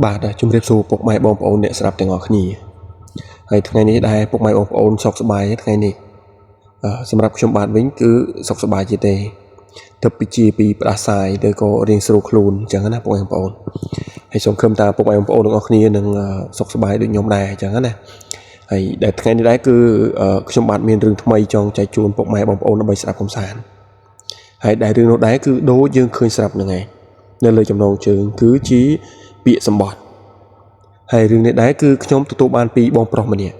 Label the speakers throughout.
Speaker 1: បាទជំរាបសួរពុកម៉ែបងប្អូនអ្នកស្ដាប់ទាំងអស់គ្នាហើយថ្ងៃនេះដែរពុកម៉ែបងប្អូនសុខសប្បាយថ្ងៃនេះសម្រាប់ខ្ញុំបាទវិញគឺសុខសប្បាយជាទេទើបពីជាពីផ្ដាសាយឬក៏រៀងស្រួលខ្លួនអញ្ចឹងណាពុកម៉ែបងប្អូនហើយសូមខឹមថាពុកម៉ែបងប្អូនទាំងអស់គ្នានឹងសុខសប្បាយដូចខ្ញុំដែរអញ្ចឹងណាហើយដែលថ្ងៃនេះដែរគឺខ្ញុំបាទមានរឿងថ្មីចង់ចែកជូនពុកម៉ែបងប្អូនដើម្បីស្ដាប់កម្សាន្តហើយដែលរឿងនោះដែរគឺដូចយើងឃើញស្រាប់ហ្នឹងឯងនៅលើចំណងជើងគឺជាពាក្យសម្បត្តិហើយរឿងនេះដែរគឺខ្ញុំទទួលបានពីបងប្រុសម្នាក់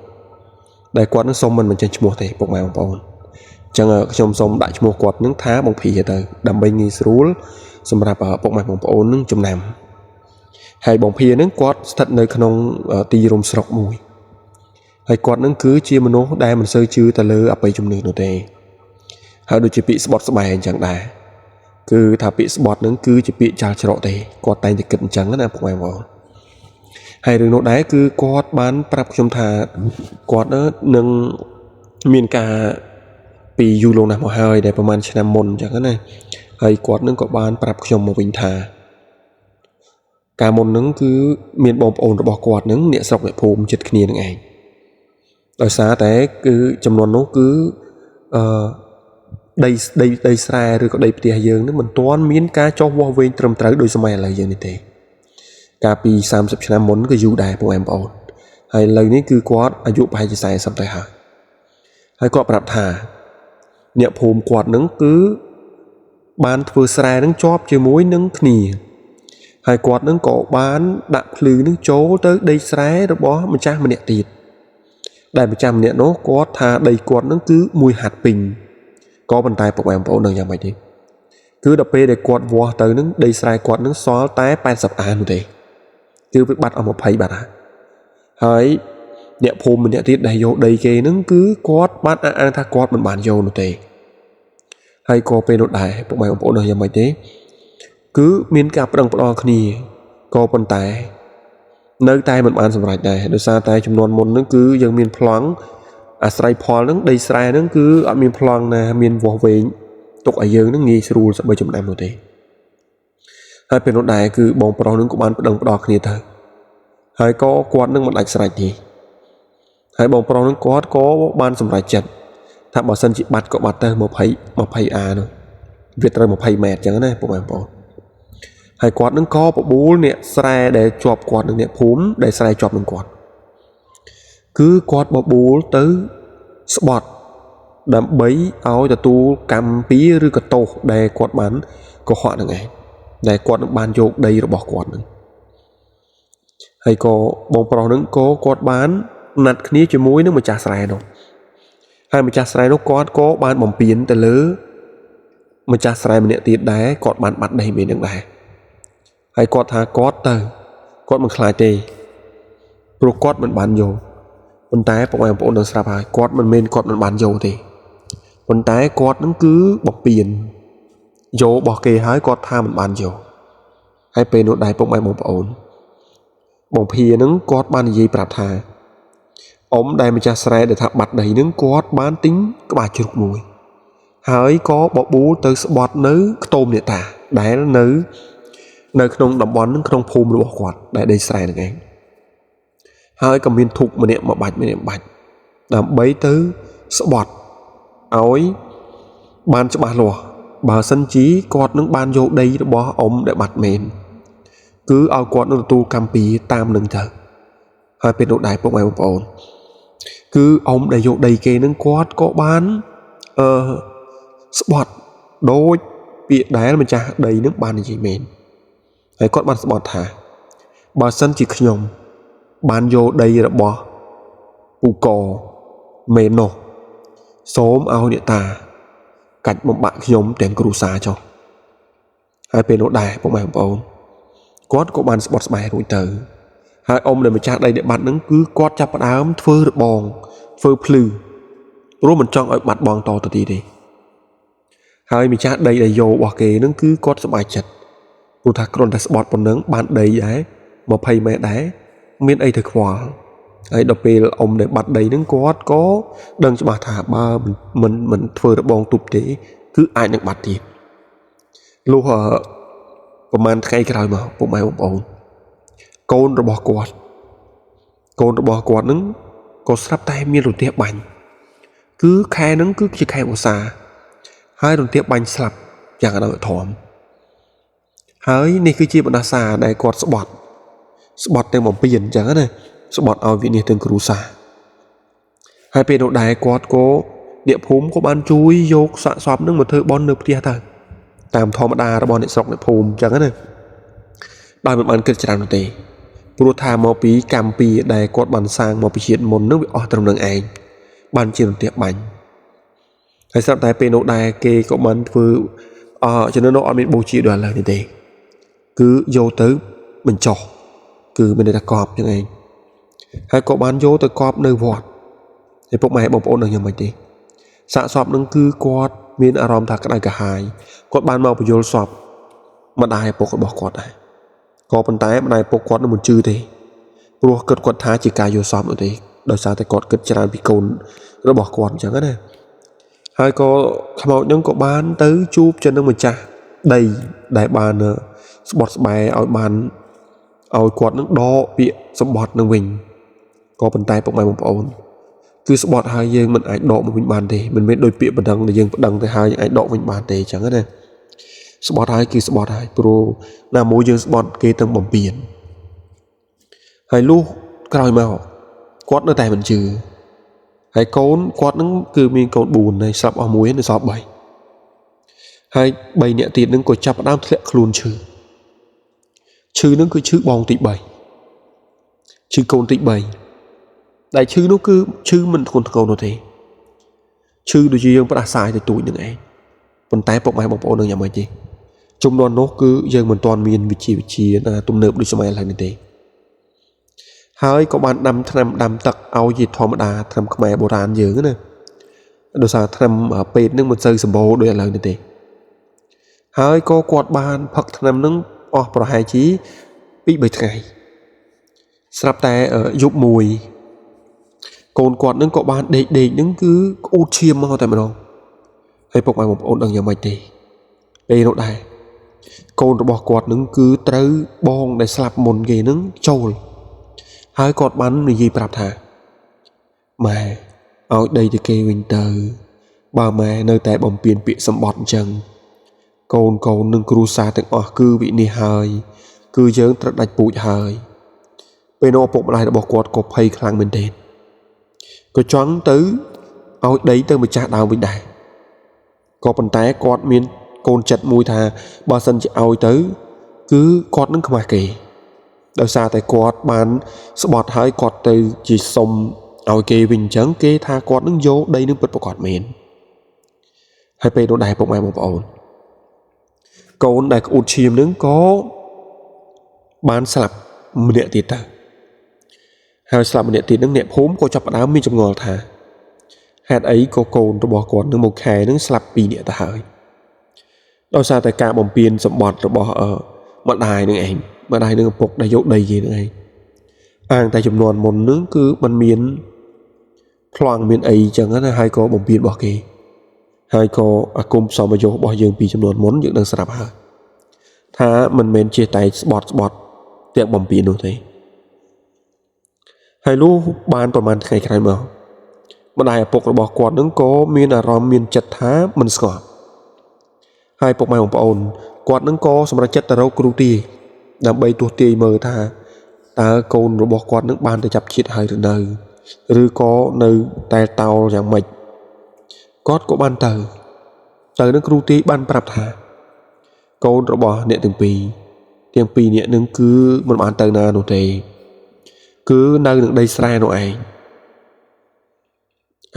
Speaker 1: ដែលគាត់នឹងសុំមិនបញ្ចេញឈ្មោះទេពុកម៉ែបងប្អូនអញ្ចឹងខ្ញុំសូមដាក់ឈ្មោះគាត់នឹងថាបងភីទៅដើម្បីងាយស្រួលសម្រាប់ពុកម៉ែបងប្អូននឹងចំណាំហើយបងភីនឹងគាត់ស្ថិតនៅក្នុងទីរួមស្រុកមួយហើយគាត់នឹងគឺជាមនុស្សដែលមិនសូវជឿទៅលើអបិយជំនឿនោះទេហើយដូចជាពាក្យស្បត់ស្បែអញ្ចឹងដែរគឺថាពាក្យស្បត់នឹងគឺជាពាក្យចាល់ច្រកទេគាត់តែងតែគិតអញ្ចឹងណាពុកម៉ែបងប្អូនហើយរឿងនោះដែរគឺគាត់បានប្រាប់ខ្ញុំថាគាត់នឹងមានការពីយូរលង់ណាស់មកហើយដែលប្រហែលឆ្នាំមុនអញ្ចឹងណាហើយគាត់នឹងក៏បានប្រាប់ខ្ញុំមកវិញថាកាលមុននឹងគឺមានបងប្អូនរបស់គាត់នឹងអ្នកស្រុកអ្នកភូមិជិតគ្នានឹងឯងដោយសារតែគឺចំនួននោះគឺអឺដីដីដីស្រែឬក៏ដីផ្ទះយើងនឹងមិនទាន់មានការចោះវាស់វែងត្រឹមត្រូវដោយសម័យឥឡូវយើងនេះទេកាលពី30ឆ្នាំមុនក៏យូរដែរពួកបងប្អូនហើយឥឡូវនេះគឺគាត់អាយុប្រហែលជា40ទៅហើយហើយគាត់ប្រាប់ថាអ្នកភូមិគាត់នឹងគឺបានធ្វើស្រែនឹងជាប់ជាមួយនឹងគ្នាហើយគាត់នឹងក៏បានដាក់ភ្លឺនឹងចូលទៅដីស្រែរបស់ម្ចាស់ម្នាក់ទៀតដែលម្ចាស់ម្នាក់នោះគាត់ថាដីគាត់នឹងគឺមួយហាត់ពេញក៏ប៉ុន្តែពុកម៉ែបងប្អូននឹងយ៉ាងម៉េចទេគឺដល់ពេលដែលគាត់វាស់ទៅនឹងដីស្រែគាត់នឹងសល់តែ80អានោះទេគឺវាបាត់អស់20បាត់ហើយអ្នកភូមិម្នាក់ទៀតដែលយកដីគេនឹងគឺគាត់បានអះអាងថាគាត់មិនបានយកនោះទេហើយក៏ពេលនោះដែរពុកម៉ែបងប្អូននឹងយ៉ាងម៉េចទេគឺមានការប្តឹងផ្តល់គ្នាក៏ប៉ុន្តែនៅតែមិនបានសម្រេចដែរដោយសារតែចំនួនមុននឹងគឺយើងមានប្លង់អាស្រ័យផលនឹងដីស្រែនឹងគឺអត់មានប្លង់ណាមានវាស់វែងទុកឲ្យយើងនឹងងាយស្រួលសម្បីចំណាំនោះទេហើយពេលនោះដែរគឺបងប្រុសនឹងក៏បានប្តឹងផ្តល់គ្នាទៅហើយក៏គាត់នឹងមិនអាចស្រេចទេហើយបងប្រុសនឹងគាត់ក៏បានសម្រេចចិត្តថាបើសិនជាបាត់ក៏បាត់ទៅ20 អានោះវាត្រូវ20ម៉ែត្រអញ្ចឹងណាពុកម៉ែបងប្អូនហើយគាត់នឹងក៏បបួលអ្នកស្រែដែលជាប់គាត់នឹងអ្នកភូមិដែលស្រែជាប់នឹងគាត់គឺគាត់បបួលទៅស្បត់ដើម្បីឲ្យទទួលកម្មពៀឬក៏ទោសដែលគាត់បានកុហកនឹងឯងដែលគាត់នឹងបានយកដីរបស់គាត់នឹងហើយក៏បងប្រុសនឹងក៏គាត់បានណាត់គ្នាជាមួយនឹងម្ចាស់ស្រែនោះហើយម្ចាស់ស្រែនោះគាត់ក៏បានបំពេញទៅលើម្ចាស់ស្រែម្នាក់ទៀតដែរគាត់បានបាត់ដីមួយនឹងដែរហើយគាត់ថាគាត់ទៅគាត់មិនខ្លាចទេព្រោះគាត់មិនបានយកប៉ុន្តែពុកម៉ែបងប្អូននឹងស្រាប់ហើយគាត់មិនមែនគាត់មិនបានយកទេប៉ុន្តែគាត់នឹងគឺបំពេញយករបស់គេហើយគាត់ថាមិនបានយកហើយពេលនោះដែរពុកម៉ែបងប្អូនបងភីនឹងគាត់បាននិយាយប្រាប់ថាអ៊ំដែលម្ចាស់ស្រែដែលថាបាត់ដីនឹងគាត់បានទិញក្បាលជ្រូកមួយហើយក៏បបួលទៅស្បត់នៅខ្ទមអ្នកតាដែលនៅក្នុងតំបន់នឹងក្នុងភូមិរបស់គាត់ដែលដីស្រែនឹងឯងហើយក៏មានធូបម្នាក់មកបាច់ម្នាក់បាច់ដើម្បីទៅស្បត់ឲ្យបានច្បាស់លាស់បើសិនជាគាត់នឹងបានយកដីរបស់អ៊ំដែលបាត់មែនគឺឲ្យគាត់នឹងទទួលកម្មពៀតាមនឹងទៅហើយពេលនោះដែរពុកម៉ែបងប្អូនគឺអ៊ំដែលយកដីគេនឹងគាត់ក៏បានស្បត់ដូចពាក្យដែលម្ចាស់ដីនឹងបាននិយាយមែនហើយគាត់បានស្បត់ថាបើសិនជាខ្ញុំបានយកដីរបស់ពូកមែននោះសូមឲ្យអ្នកតាកាច់បំបាក់ខ្ញុំទាំងគ្រួសារចុះហើយពេលនោះដែរពុកម៉ែបងប្អូនគាត់ក៏បានស្បត់ស្បែករួចទៅហើយអ៊ំដែលម្ចាស់ដីដែលបាត់នឹងគឺគាត់ចាប់ផ្ដើមធ្វើរបងធ្វើភ្លឺព្រោះមិនចង់ឲ្យបាត់បង់តទៅទៀតទេហើយម្ចាស់ដីដែលយករបស់គេនឹងគឺគាត់សប្បាយចិត្តព្រោះថាគ្រាន់តែស្បត់ប៉ុណ្ណឹងបានដីដែរ20ម៉ែត្រដែរមានអីទៅខ្វល់ហើយដល់ពេលអ៊ំដែលបាត់ដីនឹងគាត់ក៏ដឹងច្បាស់ថាបើមិនធ្វើរបងទប់ទេគឺអាចនឹងបាត់ទៀតលុះប្រហែលថ្ងៃក្រោយមកពុកម៉ែបងប្អូន កូនរបស់គាត់កូនរបស់គាត់នឹងក៏ស្រាប់តែមានរន្ទះបាញ់គឺខែនឹងគឺជាខែឧស្សាហ៍ហើយរន្ទះបាញ់ស្លាប់យ៉ាងអនុធមហើយនេះគឺជាបណ្ដាសាដែលគាត់ស្បត់ទាំងបំពេញអញ្ចឹងណាស្បត់ឲ្យវិនិច្ឆ័យទាំងគ្រួសារហើយពេលនោះដែរគាត់ក៏អ្នកភូមិក៏បានជួយយកសាកសពនឹងមកធ្វើបុណ្យនៅផ្ទះទៅតាមធម្មតារបស់អ្នកស្រុកអ្នកភូមិអញ្ចឹងណាដោយមិនបានគិតច្រើននោះទេព្រោះថាមកពីកម្មពីដែលគាត់បានសាងមកពីជាតិមុននឹងវាអស់ត្រឹមនឹងឯងបានជារន្ទះបាញ់ហើយស្រាប់តែពេលនោះដែរគេក៏បានធ្វើជំនឿនោះអត់មានបូជាដល់ឥឡូវនេះទេគឺយកទៅបញ្ចុះគឺមានន័យថាកប់ចឹងឯងហើយក៏បានយកទៅកប់នៅវត្តហើយពុកម៉ែបងប្អូននឹងយ៉ាងម៉េចទេសាកសពនឹងគឺគាត់មានអារម្មណ៍ថាក្តៅក្រហាយគាត់បានមកបញ្យល់សពម្ដាយឪពុករបស់គាត់ដែរក៏ប៉ុន្តែម្ដាយឪពុកគាត់នឹងមិនជឿទេព្រោះគិតគាត់ថាជាការយកសពនោះទេដោយសារតែគាត់គិតច្រើនពីកូនរបស់គាត់អញ្ចឹងណាហើយក៏ខ្មោចនឹងក៏បានទៅជួបចិននឹងម្ចាស់ដីដែលបានស្បត់ស្បែឲ្យបានឲ្យគាត់នឹងដកពាក្យសម្បត្តិនឹងវិញក៏ប៉ុន្តែពុកម៉ែបងប្អូនគឺស្បត់ហើយយើងមិនអាចដកមកវិញបានទេមិនមែនដោយពាក្យបណ្ដឹងដែលយើងប្តឹងទៅហើយអាចដកវិញបានទេអញ្ចឹងណាស្បត់ហើយគឺស្បត់ហើយព្រោះណាមួយយើងស្បត់គេទាំងបំពេញហើយលុះក្រោយមកគាត់នៅតែមិនជឿហើយកូនគាត់នឹងគឺមានកូន4ហើយស្លាប់អស់មួយនៅសល់3ហើយ3នាក់ទៀតនឹងក៏ចាប់ផ្ដើមធ្លាក់ខ្លួនឈឺនឹងគឺឈឺបងទី3ឈឺកូនទី3ដែលឈឺនោះគឺឈឺមិនធ្ងន់ធ្ងរនោះទេឈឺដូចជាយើងផ្ដាសាយទៅទូចនឹងឯងប៉ុន្តែពុកម៉ែបងប្អូននឹងយ៉ាងម៉េចទេជំនាន់នោះគឺយើងមិនទាន់មានវិជាណាទំនើបដូចសម័យឥឡូវនេះទេហើយក៏បានដាំថ្នាំដាំទឹកឲ្យជាធម្មតាថ្នាំខ្មែរបុរាណយើងណាដោយសារថ្នាំពេទ្យនឹងមិនសូវសម្បូរដូចឥឡូវនេះទេហើយក៏គាត់បានផឹកថ្នាំនឹងអស់ប្រហែលជា2-3ថ្ងៃស្រាប់តែយប់មួយកូនគាត់នឹងក៏បានដេកនឹងគឺក្អួតឈាមមកតែម្ដងហើយពុកម៉ែបងប្អូនដឹងយ៉ាងម៉េចទេពេលនោះដែរកូនរបស់គាត់នឹងគឺត្រូវបងដែលស្លាប់មុនគេនឹងចូលហើយគាត់បាននិយាយប្រាប់ថាម៉ែឲ្យដីទៅគេវិញទៅបើម៉ែនៅតែបំពេញពាក្យសម្បត្តិអញ្ចឹងកូននឹងគ្រួសារទាំងអស់គឺវិនិច្ឆ័យហើយគឺយើងត្រូវដាច់ពូជហើយពេលនោះឪពុកម្ដាយរបស់គាត់ក៏ភ័យខ្លាំងមែនទែនក៏ចង់ទៅឲ្យដីទៅម្ចាស់ដើមវិញដែរក៏ប៉ុន្តែគាត់មានកូនចិត្តមួយថាបើសិនជាឲ្យទៅគឺគាត់នឹងខ្មាស់គេដោយសារតែគាត់បានស្បត់ហើយគាត់ទៅជាសុំឲ្យគេវិញអញ្ចឹងគេថាគាត់នឹងយកដីនឹងពិតប្រាកដមែនហើយពេលនោះដែរពុកម៉ែបងប្អូនកូនដែលក្អួតឈាមនឹងក៏បានស្លាប់ម្នាក់ទៀតទៅហើយស្លាប់ម្នាក់ទៀតនឹងអ្នកភូមិក៏ចាប់ផ្ដើមមានចម្ងល់ថាហេតុអីក៏កូនរបស់គាត់នឹងមកខែនឹងស្លាប់2នាក់ទៅហើយដោយសារតែការបំពេញសម្បត្តិរបស់ម្ដាយនឹងឯងម្ដាយនឹងឪពុកដែលយកដីគេនឹងឯងអាងតែចំនួនមុននឹងគឺมันមានប្លង់មានអីចឹងណាហើយក៏បំពេញរបស់គេហើយក៏អាគមផ្សំប្រយោគរបស់យើងពីចំនួនមុនយើងដឹងស្រាប់ហើយថាមិនមែនជាតែស្បត់ទាំងបំពេញនោះទេហើយលុះបានប្រហែលថ្ងៃក្រោយមកម្ដាយឪពុករបស់គាត់នឹងក៏មានអារម្មណ៍មានចិត្តថាមិនស្ងប់ហើយពុកម៉ែបងប្អូនគាត់នឹងក៏សម្រេចចិត្តទៅរកគ្រូទាយដើម្បីទស្សទាយមើលថាតើកូនរបស់គាត់នឹងបានទៅចាប់ជាតិហើយឬនៅឬក៏នៅតែតោលយ៉ាងម៉េចគាត់ក៏បានទៅនឹងគ្រូទាយបានប្រាប់ថាកូនរបស់អ្នកទាំងពីរអ្នកនឹងគឺមិនបានទៅណានោះទេគឺនៅនឹងដីស្រែនោះឯង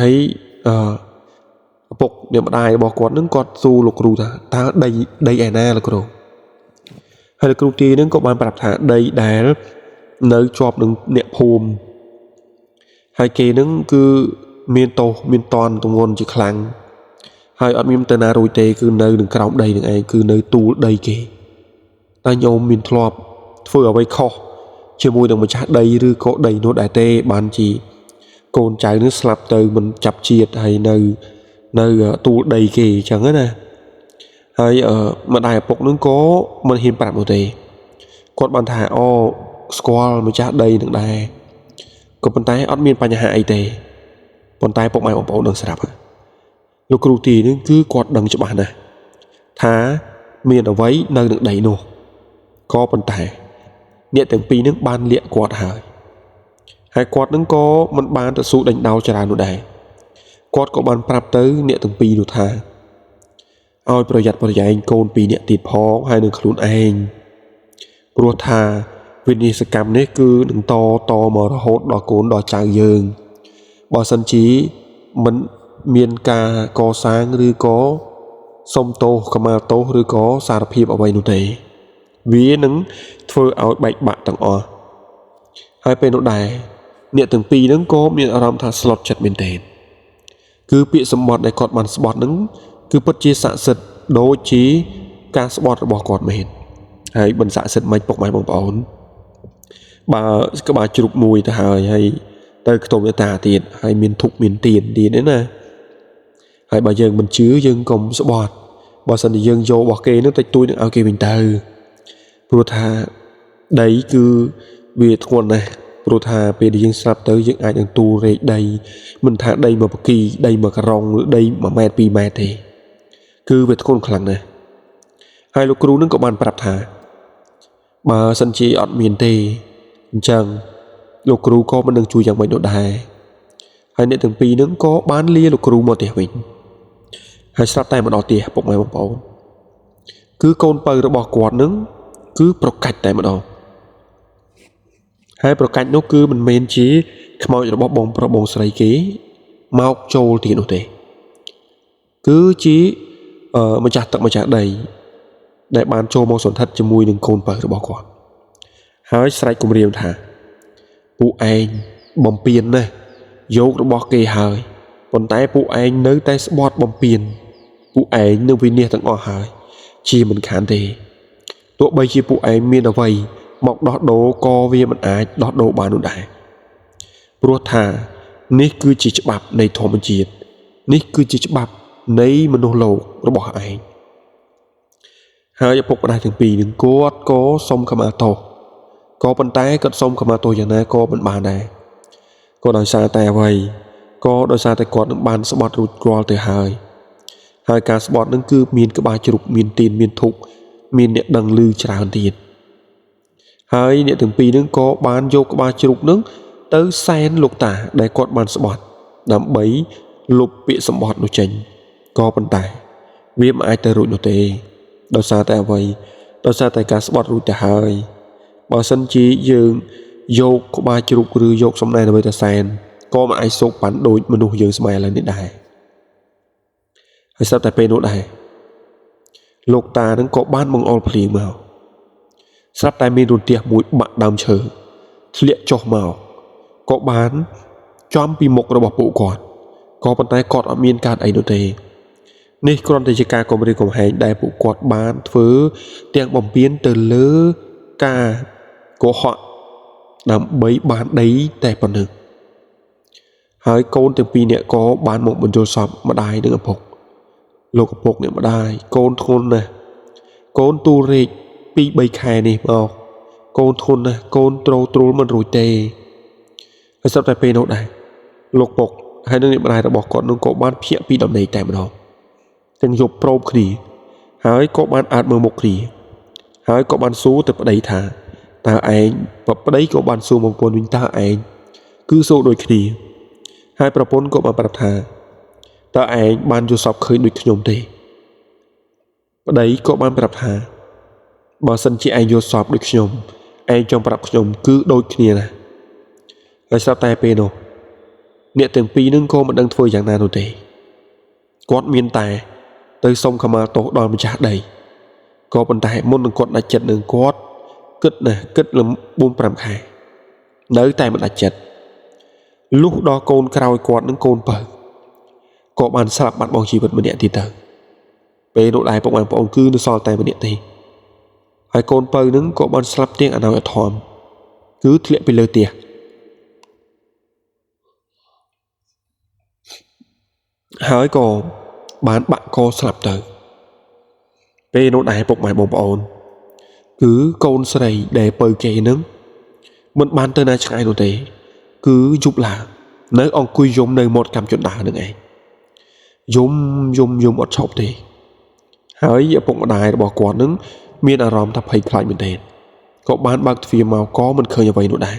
Speaker 1: ហើយឪពុកអ្នកម្ដាយរបស់គាត់នឹងគាត់សួរលោកគ្រូថាតើដីឯណាលោកគ្រូហើយលោកគ្រូទាយនឹងក៏បានប្រាប់ថាដីដែលនៅជាប់នឹងអ្នកភូមិហើយគេនឹងគឺមានទោសមានតនទម្ងន់ជាខ្លាំងហើយអត់មានទៅណារួចទេគឺនៅនឹងក្រោមដីនឹងឯងគឺនៅទូលដីគេតែញោមមានធ្លាប់ធ្វើអ្វីខុសជាមួយនឹងម្ចាស់ដីឬក៏ដីនោះដែរទេបានជាកូនចៅនឹងស្លាប់ទៅមិនចាប់ជាតិហើយនៅទូលដីគេអញ្ចឹងណាហើយម្ដាយឪពុកនឹងក៏មិនហ៊ានប្រាប់នោះទេគាត់បានថាអូ ស្គាល់ម្ចាស់ដីនឹងដែរក៏ប៉ុន្តែអត់មានបញ្ហាអីទេប៉ុន្តែពុកម៉ែបងប្អូនដឹងស្រាប់លោកគ្រូទីនឹងគឺគាត់ដឹងច្បាស់ណាស់ថាមានអ្វីនៅនឹងដីនោះក៏ប៉ុន្តែអ្នកទាំងពីរនឹងបានលាក់គាត់ហើយហើយគាត់នឹងក៏មិនបានទៅស៊ូដេញដោលច្រើននោះដែរគាត់ក៏បានប្រាប់ទៅអ្នកទាំងពីរនោះថាឲ្យប្រយ័ត្នប្រយែងកូនពីរអ្នកទៀតផងហើយនឹងខ្លួនឯងព្រោះថាវិនាសកម្មនេះគឺនឹងតមករហូតដល់កូនដល់ចៅយើងបើសិនជាមិនមានការកសាងឬក៏សុំទោសកម្មាទោសឬក៏សារភាពអ្វីនោះទេវានឹងធ្វើឲ្យបែកបាក់ទាំងអស់ហើយពេលនោះដែរអ្នកទាំងពីរហ្នឹងក៏មានអារម្មណ៍ថាស្លុតចិត្តមែនទែនគឺពាក្យសម្បត្តិដែលគាត់បានស្បត់ហ្នឹងគឺពិតជាស័ក្តិសិទ្ធិដូចជាការស្បត់របស់គាត់មែនហើយមិនស័ក្តិសិទ្ធិមិនពុកម៉ែបងប្អូនបើក្បាលជ្រូកមួយទៅហើយហើយទៅខ្ទមតាទៀតហើយមានធុកមានទៀនទៀតទេណាហើយបើយើងមិនជឿយើងកុំស្បត់បើសិនជាយើងយករបស់គេនឹងតិចតួចនឹងឲ្យគេវិញទៅព្រោះថាដីគឺវាធ្ងន់ណាស់ព្រោះថាពេលដែលយើងស្លាប់ទៅយើងអាចនឹងទូរែកដីមិនថាដីមកបគីដីមកក្រុងឬដី1ម៉ែត្រ2ម៉ែត្រទេគឺវាធ្ងន់ខ្លាំងណាស់ហើយលោកគ្រូនឹងក៏បានប្រាប់ថាបើសិនជាអត់មានទេអញ្ចឹងលោកគ្រូក៏មិននឹងជួយយ៉ាងម៉េចនោះដែរហើយអ្នកទាំងពីរនឹងក៏បានលាលោកគ្រូមកផ្ទះវិញហើយស្រាប់តែមកដល់ផ្ទះពុកម៉ែបងប្អូនគឺកូនពៅរបស់គាត់នឹងគឺប្រកាច់តែម្ដងហើយប្រកាច់នោះគឺមិនមែនជាខ្មោចរបស់បងប្រុសបងស្រីគេមកចូលទៀតនោះទេគឺជាម្ចាស់ទឹកម្ចាស់ដីដែលបានចូលមកសន្ធិដ្ឋជាមួយនឹងកូនពៅរបស់គាត់ហើយស្រែកគំរាមថាពួកឯងបំពេញណាស់យករបស់គេហើយប៉ុន្តែពួកឯងនៅតែស្បត់បំពេញពួកឯងនឹងវិនាសទាំងអស់ហើយជាមិនខានទេទោះបីជាពួកឯងមានអ្វីមកដោះដូរក៏វាមិនអាចដោះដូរបាននោះដែរព្រោះថានេះគឺជាច្បាប់នៃធម្មជាតិនេះគឺជាច្បាប់នៃមនុស្សលោករបស់ឯងហើយឪពុកម្ដាយទាំងពីរនឹងគាត់ក៏សុំខមាទោសក៏ប៉ុន្តែគាត់សុំខមាទោសយ៉ាងណាក៏មិនបានដែរក៏ដោយសារតែអ្វីក៏ដោយសារតែគាត់នឹងបានស្បត់រួចរាល់ទៅហើយហើយការស្បត់នឹងគឺមានក្បាលជ្រូកមានទៀនមានធុកមានអ្នកដឹងឮច្រើនទៀតហើយអ្នកទាំងពីរនឹងក៏បានយកក្បាលជ្រូកនឹងទៅសែនលោកតាដែលគាត់បានស្បត់ដើម្បីលុបពាក្យសម្បត្តិនោះចេញក៏ប៉ុន្តែវាមិនអាចទៅរួចនោះទេដោយសារតែអ្វីដោយសារតែការស្បត់រួចទៅហើយបើសិនជាយើងយកក្បាលជ្រូកឬយកសំណែនអ្វីទៅសែនក៏មិនអាចសូកប៉ាន់ដូចមនុស្សយើងសម័យឥឡូវនេះដែរហើយស្រាប់តែពេលនោះដែរលោកតានឹងក៏បានបង្អុរភ្លៀងមកស្រាប់តែមានរន្ទះមួយបាក់ដើមឈើធ្លាក់ចុះមកក៏បានចំពីមុខរបស់ពួកគាត់ក៏ប៉ុន្តែគាត់អត់មានកើតអីនោះទេនេះគ្រាន់តែជាការគំរាមកំហែងដែលពួកគាត់បានធ្វើទាំងបំពេញទៅលើការកុហកដើម្បីបានដីតែប៉ុណ្ណឹងហើយកូនទាំងពីរនាក់ក៏បានមកបញ្ចូលសពម្ដាយនិងឪពុកលោកឪពុកអ្នកម្ដាយកូនធ្ងន់ណាស់កូនទូរេក2 3ខែនេះមកកូនធ្ងន់ណាស់កូនត្រូទ្រូលមិនរួចទេហើយស្រាប់តែពេលនោះដែរលោកពុកហើយនឹងអ្នកម្ដាយរបស់គាត់នឹងក៏បានភ្ញាក់ពីដំណេកតែម្ដងទាំងយប់ប្រូបគ្នាហើយក៏បានអើតមើលមុខគ្នាហើយក៏បានសួរទៅប្តីថាតើឯងប្តីក៏បានសួរមកប្រពន្ធវិញតើឯងគឺសួរដូចគ្នាហើយប្រពន្ធក៏បានប្រាប់ថាតើឯងបានយល់សប្តិឃើញដូចខ្ញុំទេប្តីក៏បានប្រាប់ថាបើសិនជាឯងយល់សប្តិដូចខ្ញុំឯងចង់ប្រាប់ខ្ញុំគឺដូចគ្នាណាហើយស្រាប់តែពេលនោះអ្នកទាំងពីរនឹងក៏មិនដឹងធ្វើយ៉ាងណានោះទេគាត់មានតែទៅសុំខមាទោសដល់ម្ចាស់ដីក៏ប៉ុន្តែមុននឹងគាត់ដាច់ចិត្តនឹងគាត់គិតណាស់គិតលំ4 5ខែនៅតែមិនដាច់ចិត្តលុះដល់កូនក្រោយគាត់នឹងកូនពៅក៏បានស្លាប់បាត់បង់ជីវិតម្នាក់ទៀតទៅពេលនោះដែរពុកម៉ែបងប្អូនគឺនៅសល់តែម្នាក់ទេហើយកូនពៅនឹងក៏បានស្លាប់ទាំងអណោយអធមគឺធ្លាក់ពីលើផ្ទះហើយក៏បានបាក់កស្លាប់ទៅពេលនោះដែរពុកម៉ែបងប្អូនគឺកូនស្រីដែលពៅគេនឹង មិនបានទៅណាឆ្ងាយនោះទេគឺយប់ឡើងនៅអង្គុយយំនៅមាត់កម្មជណ្ដើរនឹងឯងយំយំយំអត់ឈប់ទេហើយឪពុកម្ដាយរបស់គាត់នឹងមានអារម្មណ៍ថាភ័យខ្លាចមែនទែនក៏បានបើកទ្វារមកក៏មិនឃើញអ្វីនោះដែរ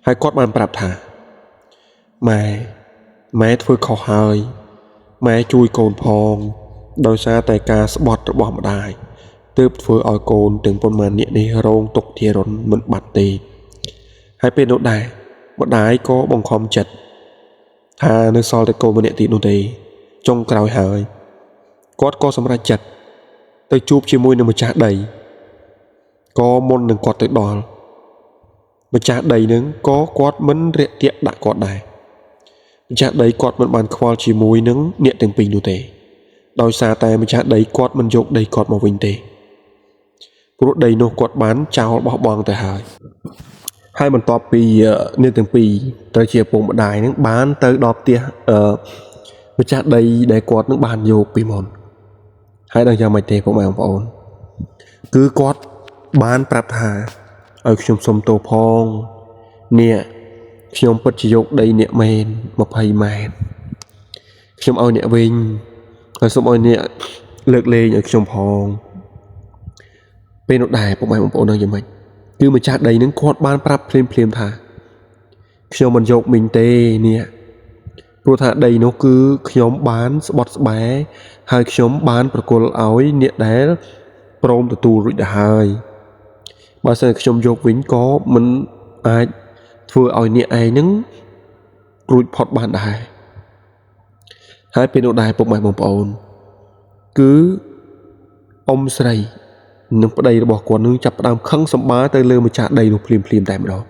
Speaker 1: ហើយគាត់បានប្រាប់ថាម៉ែធ្វើខុសហើយម៉ែជួយកូនផងដោយសារតែការស្បត់របស់ម្ដាយទើបធ្វើឲ្យកូនទាំងប៉ុន្មាននាក់នេះរងទុក្ខធារុណមិនបាត់ទេហើយពេលនោះដែរម្ដាយក៏បង្ខំចិត្តថានៅសល់តែកូនម្នាក់ទៀតនោះទេចុងក្រោយហើយគាត់ក៏សម្រេចចិត្តទៅជួបជាមួយនឹងម្ចាស់ដីក៏មុននឹងគាត់ទៅដល់ម្ចាស់ដីនឹងក៏គាត់មិនរាក់ទាក់ដាក់គាត់ដែរម្ចាស់ដីគាត់មិនបានខ្វល់ជាមួយនឹងអ្នកទាំងពីរនោះទេដោយសារតែម្ចាស់ដីគាត់មិនយកដីគាត់មកវិញទេព្រោះដីនោះគាត់បានចោលបោះបង់ទៅហើយហើយបន្ទាប់ពីអ្នកទាំងពីរត្រូវជាឪពុកម្ដាយនឹងបានទៅដល់ផ្ទះម្ចាស់ដីដែលគាត់នឹងបានយកពីមុនហើយដល់យ៉ាងម៉េចទេពុកម៉ែបងប្អូនគឺគាត់បានប្រាប់ថាឲ្យខ្ញុំសុំទោសផងអ្នកខ្ញុំពិតជាយកដីអ្នកមែន20ម៉ែត្រខ្ញុំឲ្យអ្នកវិញហើយសូមឲ្យអ្នកលើកលែងឲ្យខ្ញុំផងពេលនោះដែរពុកម៉ែបងប្អូននឹងយ៉ាងម៉េចគឺម្ចាស់ដីនឹងគាត់បានប្រាប់ភ្លាមៗថាខ្ញុំមិនយកមីងទេនេះព្រោះថាដីនោះគឺខ្ញុំបានស្បត់ស្បែហើយខ្ញុំបានប្រគល់ឲ្យអ្នកដែលព្រមទទួលរួចទៅហើយបើសិនខ្ញុំយកវិញក៏មិនអាចធ្វើឲ្យអ្នកឯងនឹងរួចផុតបានដែរហើយពេលនោះដែរពុកម៉ែបងប្អូនគឺអ៊ំស្រីនិងប្តីរបស់គាត់នឹងចាប់ផ្ដើមខឹងសម្បាទៅលើម្ចាស់ដីនោះភ្លាមៗតែម្ដង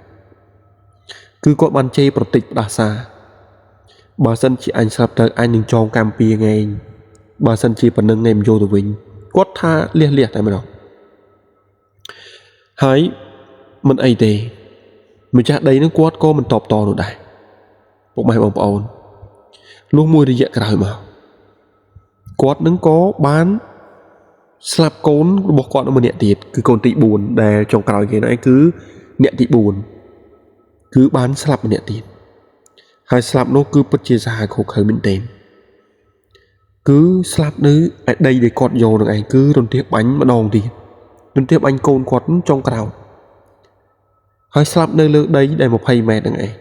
Speaker 1: គឺគាត់បានជេរប្រតិចផ្ដាសាបើសិនជាអញស្លាប់ទៅអញនឹងចងកម្មពៀងឯងបើសិនជាប៉ុណ្្នឹងឯងមិនយកទៅវិញគាត់ថាលះតែម្ដងហើយមិនអីទេម្ចាស់ដីនឹងគាត់ក៏មិនតបតនោះដែរពុកម៉ែបងប្អូនលុះមួយរយៈក្រោយមកគាត់នឹងក៏បានស្លាប់កូនរបស់គាត់ម្នាក់ទៀតគឺកូនទី4ដែលចុងក្រោយគេនោះឯងគឺអ្នកទី4គឺបានស្លាប់ម្នាក់ទៀតហើយស្លាប់នោះគឺពិតជាសាហាវឃោរឃៅមែនទែនគឺស្លាប់នៅឯដីដែលគាត់យកនឹងឯងគឺរន្ទះបាញ់ម្ដងទៀតរន្ទះបាញ់កូនគាត់ចុងក្រោយហើយស្លាប់នៅលើដីដែល20ម៉ែត្រនឹងឯង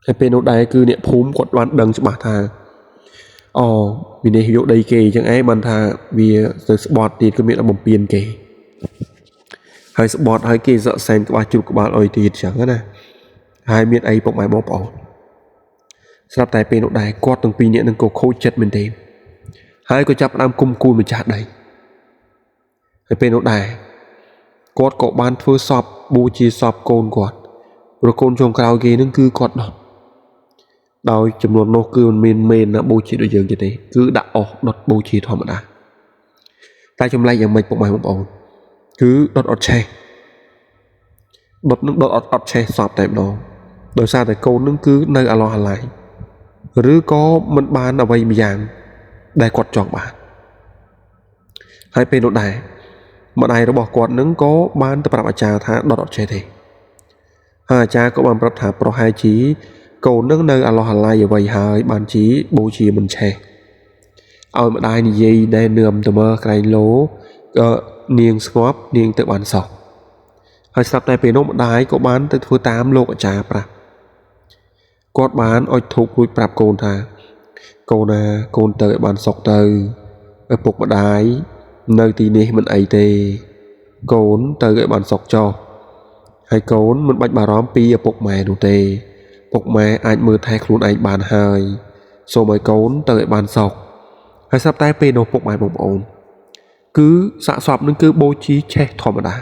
Speaker 1: ហើយពេលនោះដែរគឺអ្នកភូមិគាត់បានដឹងច្បាស់ថាអូវិនិច្ឆ័យយកដីគេអញ្ចឹងឯងបានថាវាទៅស្បត់ទៀតគឺមានតែបំពេញគេហើយស្បត់ហើយគេសក់សែនក្បាលជ្រុកក្បាលអុយទៀតអញ្ចឹងណាហើយមានអីពុកម៉ែបងប្អូនស្រាប់តែពេលនោះដែរគាត់ទាំងពីរនាក់នឹងក៏ខូចចិត្តមែនទេហើយក៏ចាប់ផ្ដើមគុំគួនម្ចាស់ដីហើយពេលនោះដែរគាត់ក៏បានធ្វើសពបូជាសពកូនគាត់ព្រោះកូនចុងក្រោយគេនឹងគឺគាត់ដុតដោយចំនួននោះគឺមិនមានមេនណាបូជាដូចយើងទេគឺដាក់អស់ដុតបូជាធម្មតាតែចម្លែកយ៉ាងម៉េចពុកម៉ែបងប្អូនគឺដុតអត់ឆេះដុតនឹងដុតអត់ឆេះសពតែម្ដងដោយសារតែកូននឹងគឺនៅអាឡោះអាឡៃឬក៏មិនបានអ្វីម្យ៉ាងដែលគាត់ចង់បានហើយពេលនោះដែរម្ដាយរបស់គាត់នឹងក៏បានទៅប្រាប់អាចារ្យថាដុតអត់ចេះទេហើយអាចារ្យក៏បានប្រាប់ថាប្រហែលជាកូននឹងនៅអាឡោះអាឡៃអ្វីហើយបានជាបូជាមិនឆេះឲ្យម្ដាយនិយាយណែនាំទៅមើលក្រែងលោក៏នាងស្ងប់នាងទៅបានសោះហើយស្រាប់តែពេលនោះម្ដាយក៏បានទៅធ្វើតាមលោកអាចារ្យប្រាប់គាត់បានអុជធូបរួចប្រាប់កូនថាកូនណាកូនទៅឲ្យបានសុខទៅឪពុកម្ដាយនៅទីនេះមិនអីទេកូនទៅឲ្យបានសុខចុះហើយកូនមិនបាច់បារម្ភពីឪពុកម៉ែនោះទេពុកម៉ែអាចមើលថែខ្លួនឯងបានហើយសូមឲ្យកូនទៅឲ្យបានសុខហើយស្រាប់តែពេលនោះពុកម៉ែបងប្អូនគឺសាកសពនឹងគឺបូជាឆេះធម្មតា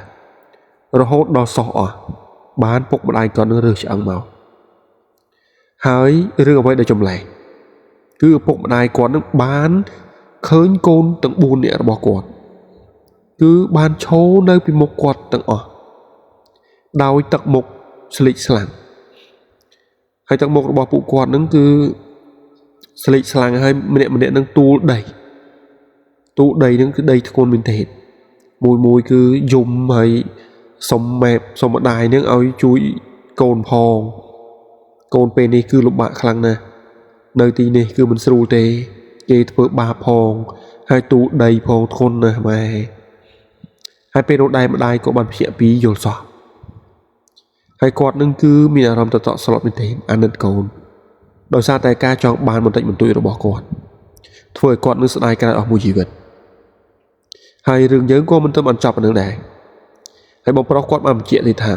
Speaker 1: រហូតដល់សោះអស់បានពុកម្ដាយគាត់នឹងរើសឆ្អឹងមកហើយរឿងអ្វីដែលចម្លែកគឺឪពុកម្ដាយគាត់នឹងបានឃើញកូនទាំង4នាក់របស់គាត់គឺបានឈរនៅពីមុខគាត់ទាំងអស់ដោយទឹកមុខស្លេកស្លាំងហើយទឹកមុខរបស់ពួកគាត់នឹងគឺស្លេកស្លាំងហើយម្នាក់ៗនឹងទូលដីនឹងគឺដីធ្ងន់មែនទេមួយគឺយំហើយ សុំម៉ែសុំម្ដាយនឹងឲ្យជួយកូនផងកូនពេលនេះគឺលំបាកខ្លាំងណាស់នៅទីនេះគឺមិនស្រួលទេគេធ្វើបាបផងហើយទូដីផងធ្ងន់ណាស់ម៉ែហើយពេលនោះដែរម្ដាយក៏បានភ្ញាក់ពីយល់សោះហើយគាត់នឹងគឺមានអារម្មណ៍តក់ស្លុតមែនទេអាណិតកូនដោយសារតែការចង់បានបន្តិចបន្តួចរបស់គាត់ធ្វើឲ្យគាត់នឹងស្ដាយក្រោយអស់មួយជីវិតហើយរឿងយើងក៏មិនទៅបានចប់នឹងដែរហើយបងប្រុសគាត់បានបញ្ជាក់ទៀតថា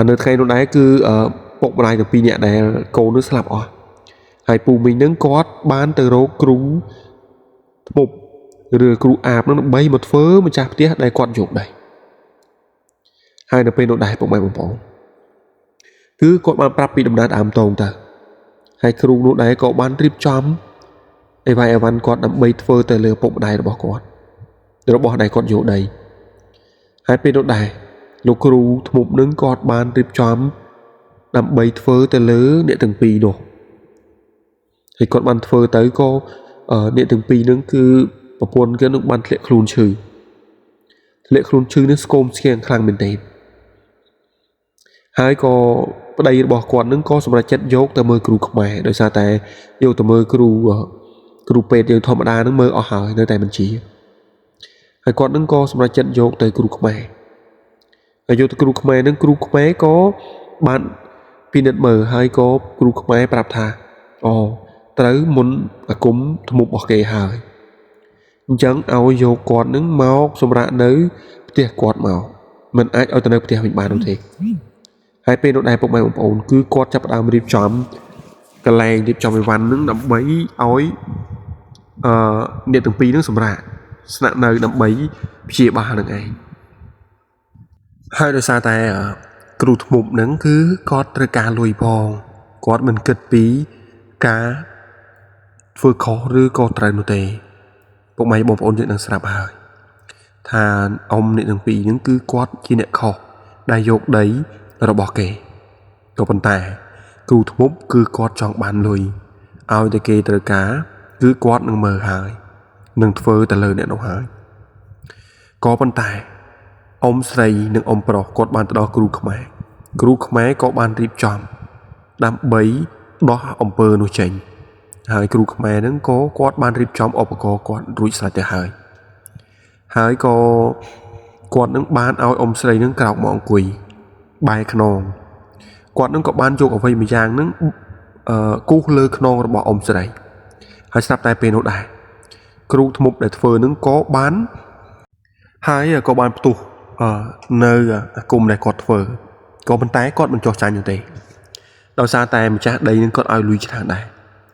Speaker 1: នៅថ្ងៃនោះដែរគឺពុកម្ដាយទាំងពីរនាក់ដែលកូននឹងស្លាប់អស់ហើយពូមីងនឹងគាត់បានទៅរកគ្រូធ្មប់ឬគ្រូអាបនឹងដើម្បីមកធ្វើម្ចាស់ផ្ទះដែលគាត់យកដែរហើយនៅពេលនោះដែរពុកម៉ែបងប្អូនគឺគាត់បានប្រាប់ពីដំណើរដើមតងទៅហើយគ្រូនោះដែរក៏បានរៀបចំអីវ៉ៃអីវ៉ាន់គាត់ដើម្បីធ្វើទៅលើពុកម្ដាយរបស់គាត់របស់ដែលគាត់យកដីហើយពេលនោះដែរលោកគ្រូធ្មប់នឹងគាត់បានរៀបចំដើម្បីធ្វើទៅលើអ្នកទាំងពីរនោះហើយគាត់បានធ្វើទៅក៏អ្នកទាំងពីរនឹងគឺប្រពន្ធគេនឹងបានធ្លាក់ខ្លួនឈឺនេះស្គមស្គាំងខ្លាំងមែនទែនហើយក៏ប្តីរបស់គាត់នឹងក៏សម្រេចចិត្តយកទៅមើលគ្រូខ្មែរដោយសារតែយកទៅមើលគ្រូពេទ្យយើងធម្មតានឹងមើលអស់ហើយនៅតែមិនជាហើយគាត់នឹងក៏សម្រេចចិត្តយកទៅគ្រូខ្មែរហើយយកទៅគ្រូខ្មែរនឹងគ្រូខ្មែរក៏បានពិនិត្យមើលហើយក៏គ្រូខ្មែរប្រាប់ថាអូត្រូវមុនអាគមធ្មប់របស់គេហើយអញ្ចឹងឲ្យយកគាត់នឹងមកសម្រាប់នៅផ្ទះគាត់មកមិនអាចឲ្យទៅនៅផ្ទះវិញបាននោះទេហើយពេលនោះដែរពុកម៉ែបងប្អូនគឺគាត់ចាប់ផ្ដើមរៀបចំកន្លែងរៀបចំអីវ៉ាន់នឹងដើម្បីឲ្យអ្នកទាំងពីរនឹងសម្រាប់ស្នាក់នៅដើម្បីព្យាបាលនឹងឯងហើយដោយសារតែគ្រូធ្មប់នឹងគឺគាត់ត្រូវការលុយផងគាត់មិនគិតពីការធ្វើខុសឬក៏ត្រូវនោះទេពុកម៉ែបងប្អូនយើងនឹងស្រាប់ហើយថាអ៊ំអ្នកទាំងពីរនឹងគឺគាត់ជាអ្នកខុសដែលយកដីរបស់គេក៏ប៉ុន្តែគ្រូធ្មប់គឺគាត់ចង់បានលុយឲ្យតែគេត្រូវការគឺគាត់នឹងមើលហើយនឹងធ្វើទៅលើអ្នកនោះហើយក៏ប៉ុន្តែអ៊ំស្រីនិងអ៊ំប្រុសគាត់បានទៅដល់គ្រូខ្មែរគ្រូខ្មែរក៏បានរៀបចំដើម្បីដោះអំពើនោះចេញហើយគ្រូខ្មែរនឹងក៏គាត់បានរៀបចំឧបករណ៍គាត់រួចស្រេចទៅហើយហើយក៏គាត់នឹងបានឲ្យអ៊ំស្រីនឹងក្រោកមកអង្គុយបែរខ្នងគាត់នឹងក៏បានយកអ្វីមួយយ៉ាងនឹងគូសលើខ្នងរបស់អ៊ំស្រីហើយស្រាប់តែពេលនោះដែរគ្រូធ្មប់ដែលធ្វើនឹងក៏បានហើយក៏បានផ្ទុះនៅអាគមដែលគាត់ធ្វើក៏ប៉ុន្តែគាត់មិនចោះចាញ់នោះទេដោយសារតែម្ចាស់ដីនឹងគាត់ឲ្យលុយច្រើនដែរ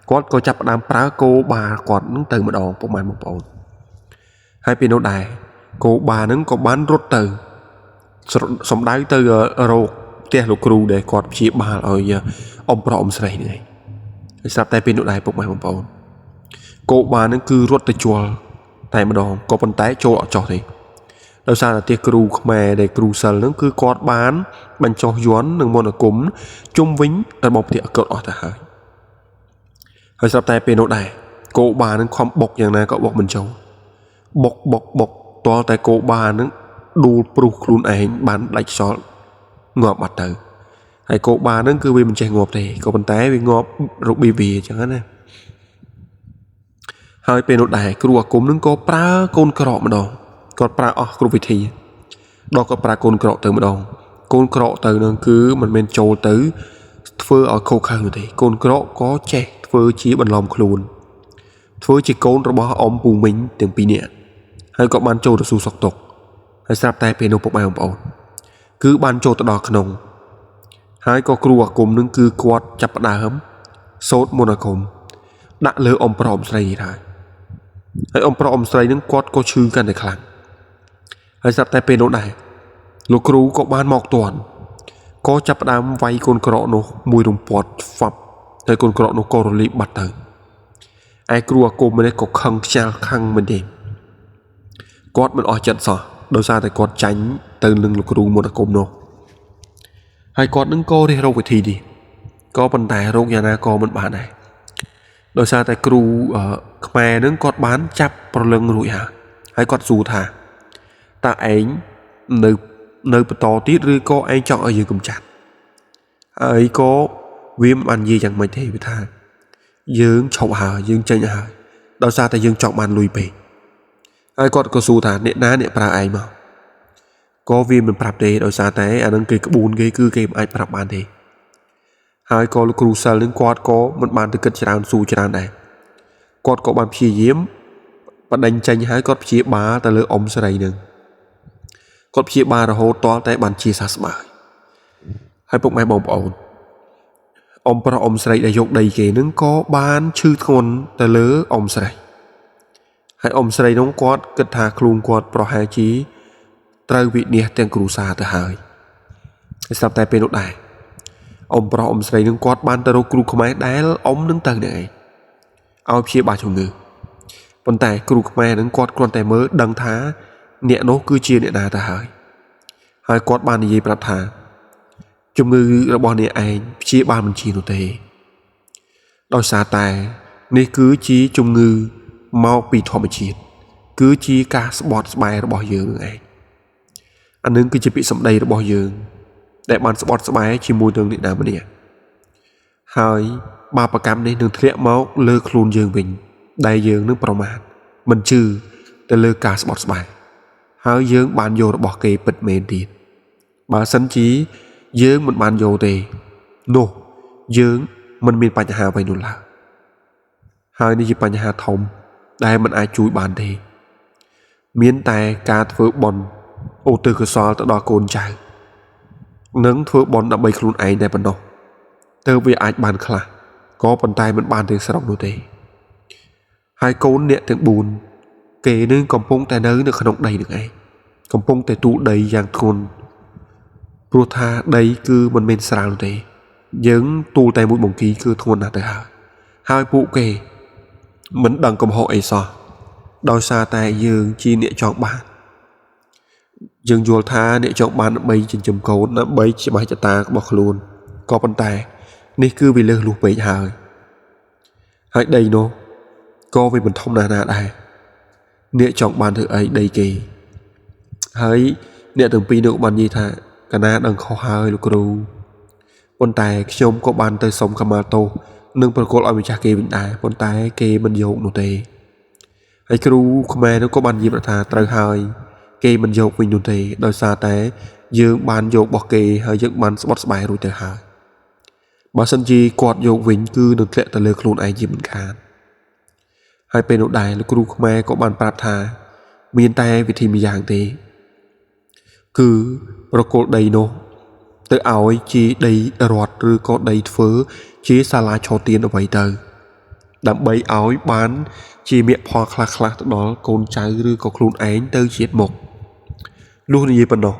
Speaker 1: គាត់ក៏ចាប់ផ្ដើមប្រើគោបាគាត់នឹងទៅម្ដងពុកម៉ែបងប្អូនហើយពេលនោះដែរគោបានឹងក៏បានរត់ទៅសំដៅទៅរោគផ្ទះលោកគ្រូដែលគាត់ព្យាបាលឲ្យអ៊ំប្រុសអ៊ំស្រីនេះឯងហើយស្រាប់តែពេលនោះដែរពុកម៉ែបងប្អូនគោបានឹងគឺរត់ទៅជល់តែម្ដងក៏ប៉ុន្តែចូលអត់ចោះទេដោយសារតែផ្ទះគ្រូខ្មែរដែលគ្រូសិលនឹងគឺគាត់បានបញ្ចុះយន្តនិងមន្តអាគមជុំវិញរបស់ផ្ទះគាត់អស់ទៅហើយហើយស្រាប់តែពេលនោះដែរគោបានឹងខំបុកយ៉ាងណាក៏បុកមិនចូលបុកបុកបុកទាល់តែគោបានឹងដួលព្រុសខ្លួនឯងបានដាច់ខ្យល់ងាប់បាត់ទៅហើយគោបានឹងគឺវាមិនចេះងាប់ទេក៏ប៉ុន្តែវាងាប់របៀបវាអញ្ចឹងណាហើយពេលនោះដែរគ្រូអាគមនឹងក៏ប្រើកូនក្រកម្ដងគាត់ប្រើអស់គ្រប់វិធីដល់គាត់ប្រើកូនក្រកទៅម្ដងកូនក្រកទៅនឹងគឺមិនមែនចូលទៅធ្វើឲ្យខូខើនោះទេកូនក្រកក៏ចេះធ្វើជាបន្លំខ្លួនធ្វើជាកូនរបស់អ៊ំពូមីងទាំងពីរនាក់ហើយក៏បានចូលទៅសួរសុខទុក្ខហើយស្រាប់តែពេលនោះពុកម៉ែបងប្អូនគឺបានចូលទៅដល់ក្នុងហើយក៏គ្រូអាគមនឹងគឺគាត់ចាប់ផ្ដើមសូត្រមន្តអាគមដាក់លើអ៊ំប្រុសអ៊ំស្រីនេះហើយហើយអ៊ំប្រុសអ៊ំស្រីនឹងគាត់ក៏ឈឺកាន់តែខ្លាំងហើយស្រាប់តែពេលនោះដែរលោកគ្រូក៏បានមកទាន់ក៏ចាប់ផ្ដើមវាយកូនក្រកនោះមួយរំពាត់ហ្វាប់ហើយកូនក្រកនោះក៏រលាយបាត់ទៅឯគ្រូអាគមនេះក៏ខឹងខ្ចាលខឹងមែនទេគាត់មិនអស់ចិត្តសោះដោយសារតែគាត់ចាញ់ទៅនឹងលោកគ្រូមន្តអាគមនោះហើយគាត់នឹងក៏រិះរកវិធីនេះក៏ប៉ុន្តែរកយ៉ាងណាក៏មិនបានដែរដោយសារតែគ្រូខ្មែរនឹងគាត់បានចាប់ប្រលឹងរួចហើយហើយគាត់សួរថាតើឯង នៅនៅបន្តទៀតឬក៏ឯងចង់ឲ្យយើងកំចាត់ហើយក៏វាមិនបាននិយាយយ៉ាងម៉េចទេវាថាយើងឈប់ហើយយើងចេញហើយដោយសារតែយើងចង់បានលុយពេកហើយគាត់ក៏សួរថាអ្នកណាអ្នកប្រើឯងមកក៏វាមិនប្រាប់ទេដោយសារតែអានឹងគេក្បួនគេគឺគេមិនអាចប្រាប់បានទេហើយក៏លោកគ្រូសិលនឹងគាត់ក៏មិនបានទៅគិតច្រើនសួរច្រើនដែរគាត់ក៏បានព្យាយាមបដិញចេញហើយគាត់ព្យាបាលទៅលើអ៊ំស្រីនឹងគាត់ព្យាបាលរហូតទាល់តែបានជាសះស្បើយហើយពុកម៉ែបងប្អូនអ៊ំប្រុសអ៊ំស្រីដែលយកដីគេនឹងក៏បានឈឺធ្ងន់ទៅលើអ៊ំស្រីហើយអ៊ំស្រីនោះគាត់គិតថាខ្លួនគាត់ប្រហែលជាត្រូវវិនាសទាំងគ្រួសារទៅហើយហើយស្រាប់តែពេលនោះដែរអ៊ំប្រុសអ៊ំស្រីនឹងគាត់បានទៅរកគ្រូខ្មែរដែលអ៊ំនឹងទៅនេះឯងឲ្យព្យាបាលជំងឺប៉ុន្តែគ្រូខ្មែរនឹងគាត់គ្រាន់តែមើលដឹងថាអ្នកនោះគឺជាអ្នកណាទៅហើយហើយគាត់បាននិយាយប្រាប់ថាជំងឺរបស់អ្នកឯងព្យាបាលមិនជានោះទេដោយសារតែនេះគឺជាជំងឺមកពីធម្មជាតិគឺជាការស្បត់ស្បែរបស់យើងនឹងឯងអានឹងគឺជាពាក្យសម្ដីរបស់យើងដែលបានស្បត់ស្បែជាមួយនឹងអ្នកណាម្នាក់ហើយបាបកម្មនេះនឹងធ្លាក់មកលើខ្លួនយើងវិញដែលយើងនឹងប្រមាថមិនជឿទៅលើការស្បត់ស្បែហើយយើងបានយករបស់គេពិតមែនទៀតបើសិនជាយើងមិនបានយកទេនោះយើងមិនមានបញ្ហាអ្វីនោះឡើយហើយនេះជាបញ្ហាធំដែលមិនអាចជួយបានទេមានតែការធ្វើបុណ្យឧទ្ទិសកុសលទៅដល់កូនចៅនិងធ្វើបុណ្យដើម្បីខ្លួនឯងតែប៉ុណ្ណោះទើបវាអាចបានខ្លះក៏ប៉ុន្តែមិនបានទាំងស្រុងនោះទេហើយកូនអ្នកទាំង4គេនឹងកំពុងតែនៅក្នុងដីនឹងឯងកំពុងតែទូលដីយ៉ាងធ្ងន់ព្រោះថាដីគឺមិនមែនស្រាលនោះទេយើងទូលតែមួយបង្គីគឺធ្ងន់ណាស់ទៅហើយហើយពួកគេមិនដឹងកំហុសអីសោះដោយសារតែយើងជាអ្នកចង់បានយើងយល់ថាអ្នកចង់បានដើម្បីចិញ្ចឹមកូនដើម្បីច្បាស់ចតារបស់ខ្លួនក៏ប៉ុន្តែនេះគឺវាលើសលួសពេកហើយហើយដីនោះក៏វាមិនធំណាស់ណាដែរអ្នកចង់បានធ្វើអីដីគេហើយអ្នកទាំងពីរនោះបាននិយាយថាកណាដឹងខុសហើយលោកគ្រូប៉ុន្តែខ្ញុំក៏បានទៅសុំខមាទោសនិងប្រគល់ឲ្យម្ចាស់គេវិញដែរប៉ុន្តែគេមិនយកនោះទេហើយគ្រូខ្មែរនោះក៏បាននិយាយថាត្រូវហើយគេមិនយកវិញនោះទេដោយសារតែយើងបានយករបស់គេហើយយើងបានស្បត់ស្បែរួចទៅហើយបើសិនជាគាត់យកវិញគឺនឹងធ្លាក់ទៅលើខ្លួនឯងជាមិនខានហើយពេលនោះដែរលោកគ្រូខ្មែរក៏បានប្រាប់ថាមានតែវិធីម្យ៉ាងទេគឺប្រគល់ដីនោះទៅឲ្យជាដីរដ្ឋឬក៏ដីធ្វើជាសាលាឆទានអ្វីទៅដើម្បីឲ្យបានជាមគ្គផលខ្លះៗទៅដល់កូនចៅឬក៏ខ្លួនឯងទៅជាតិមុខលុះនិយាយប៉ុណ្ណោះ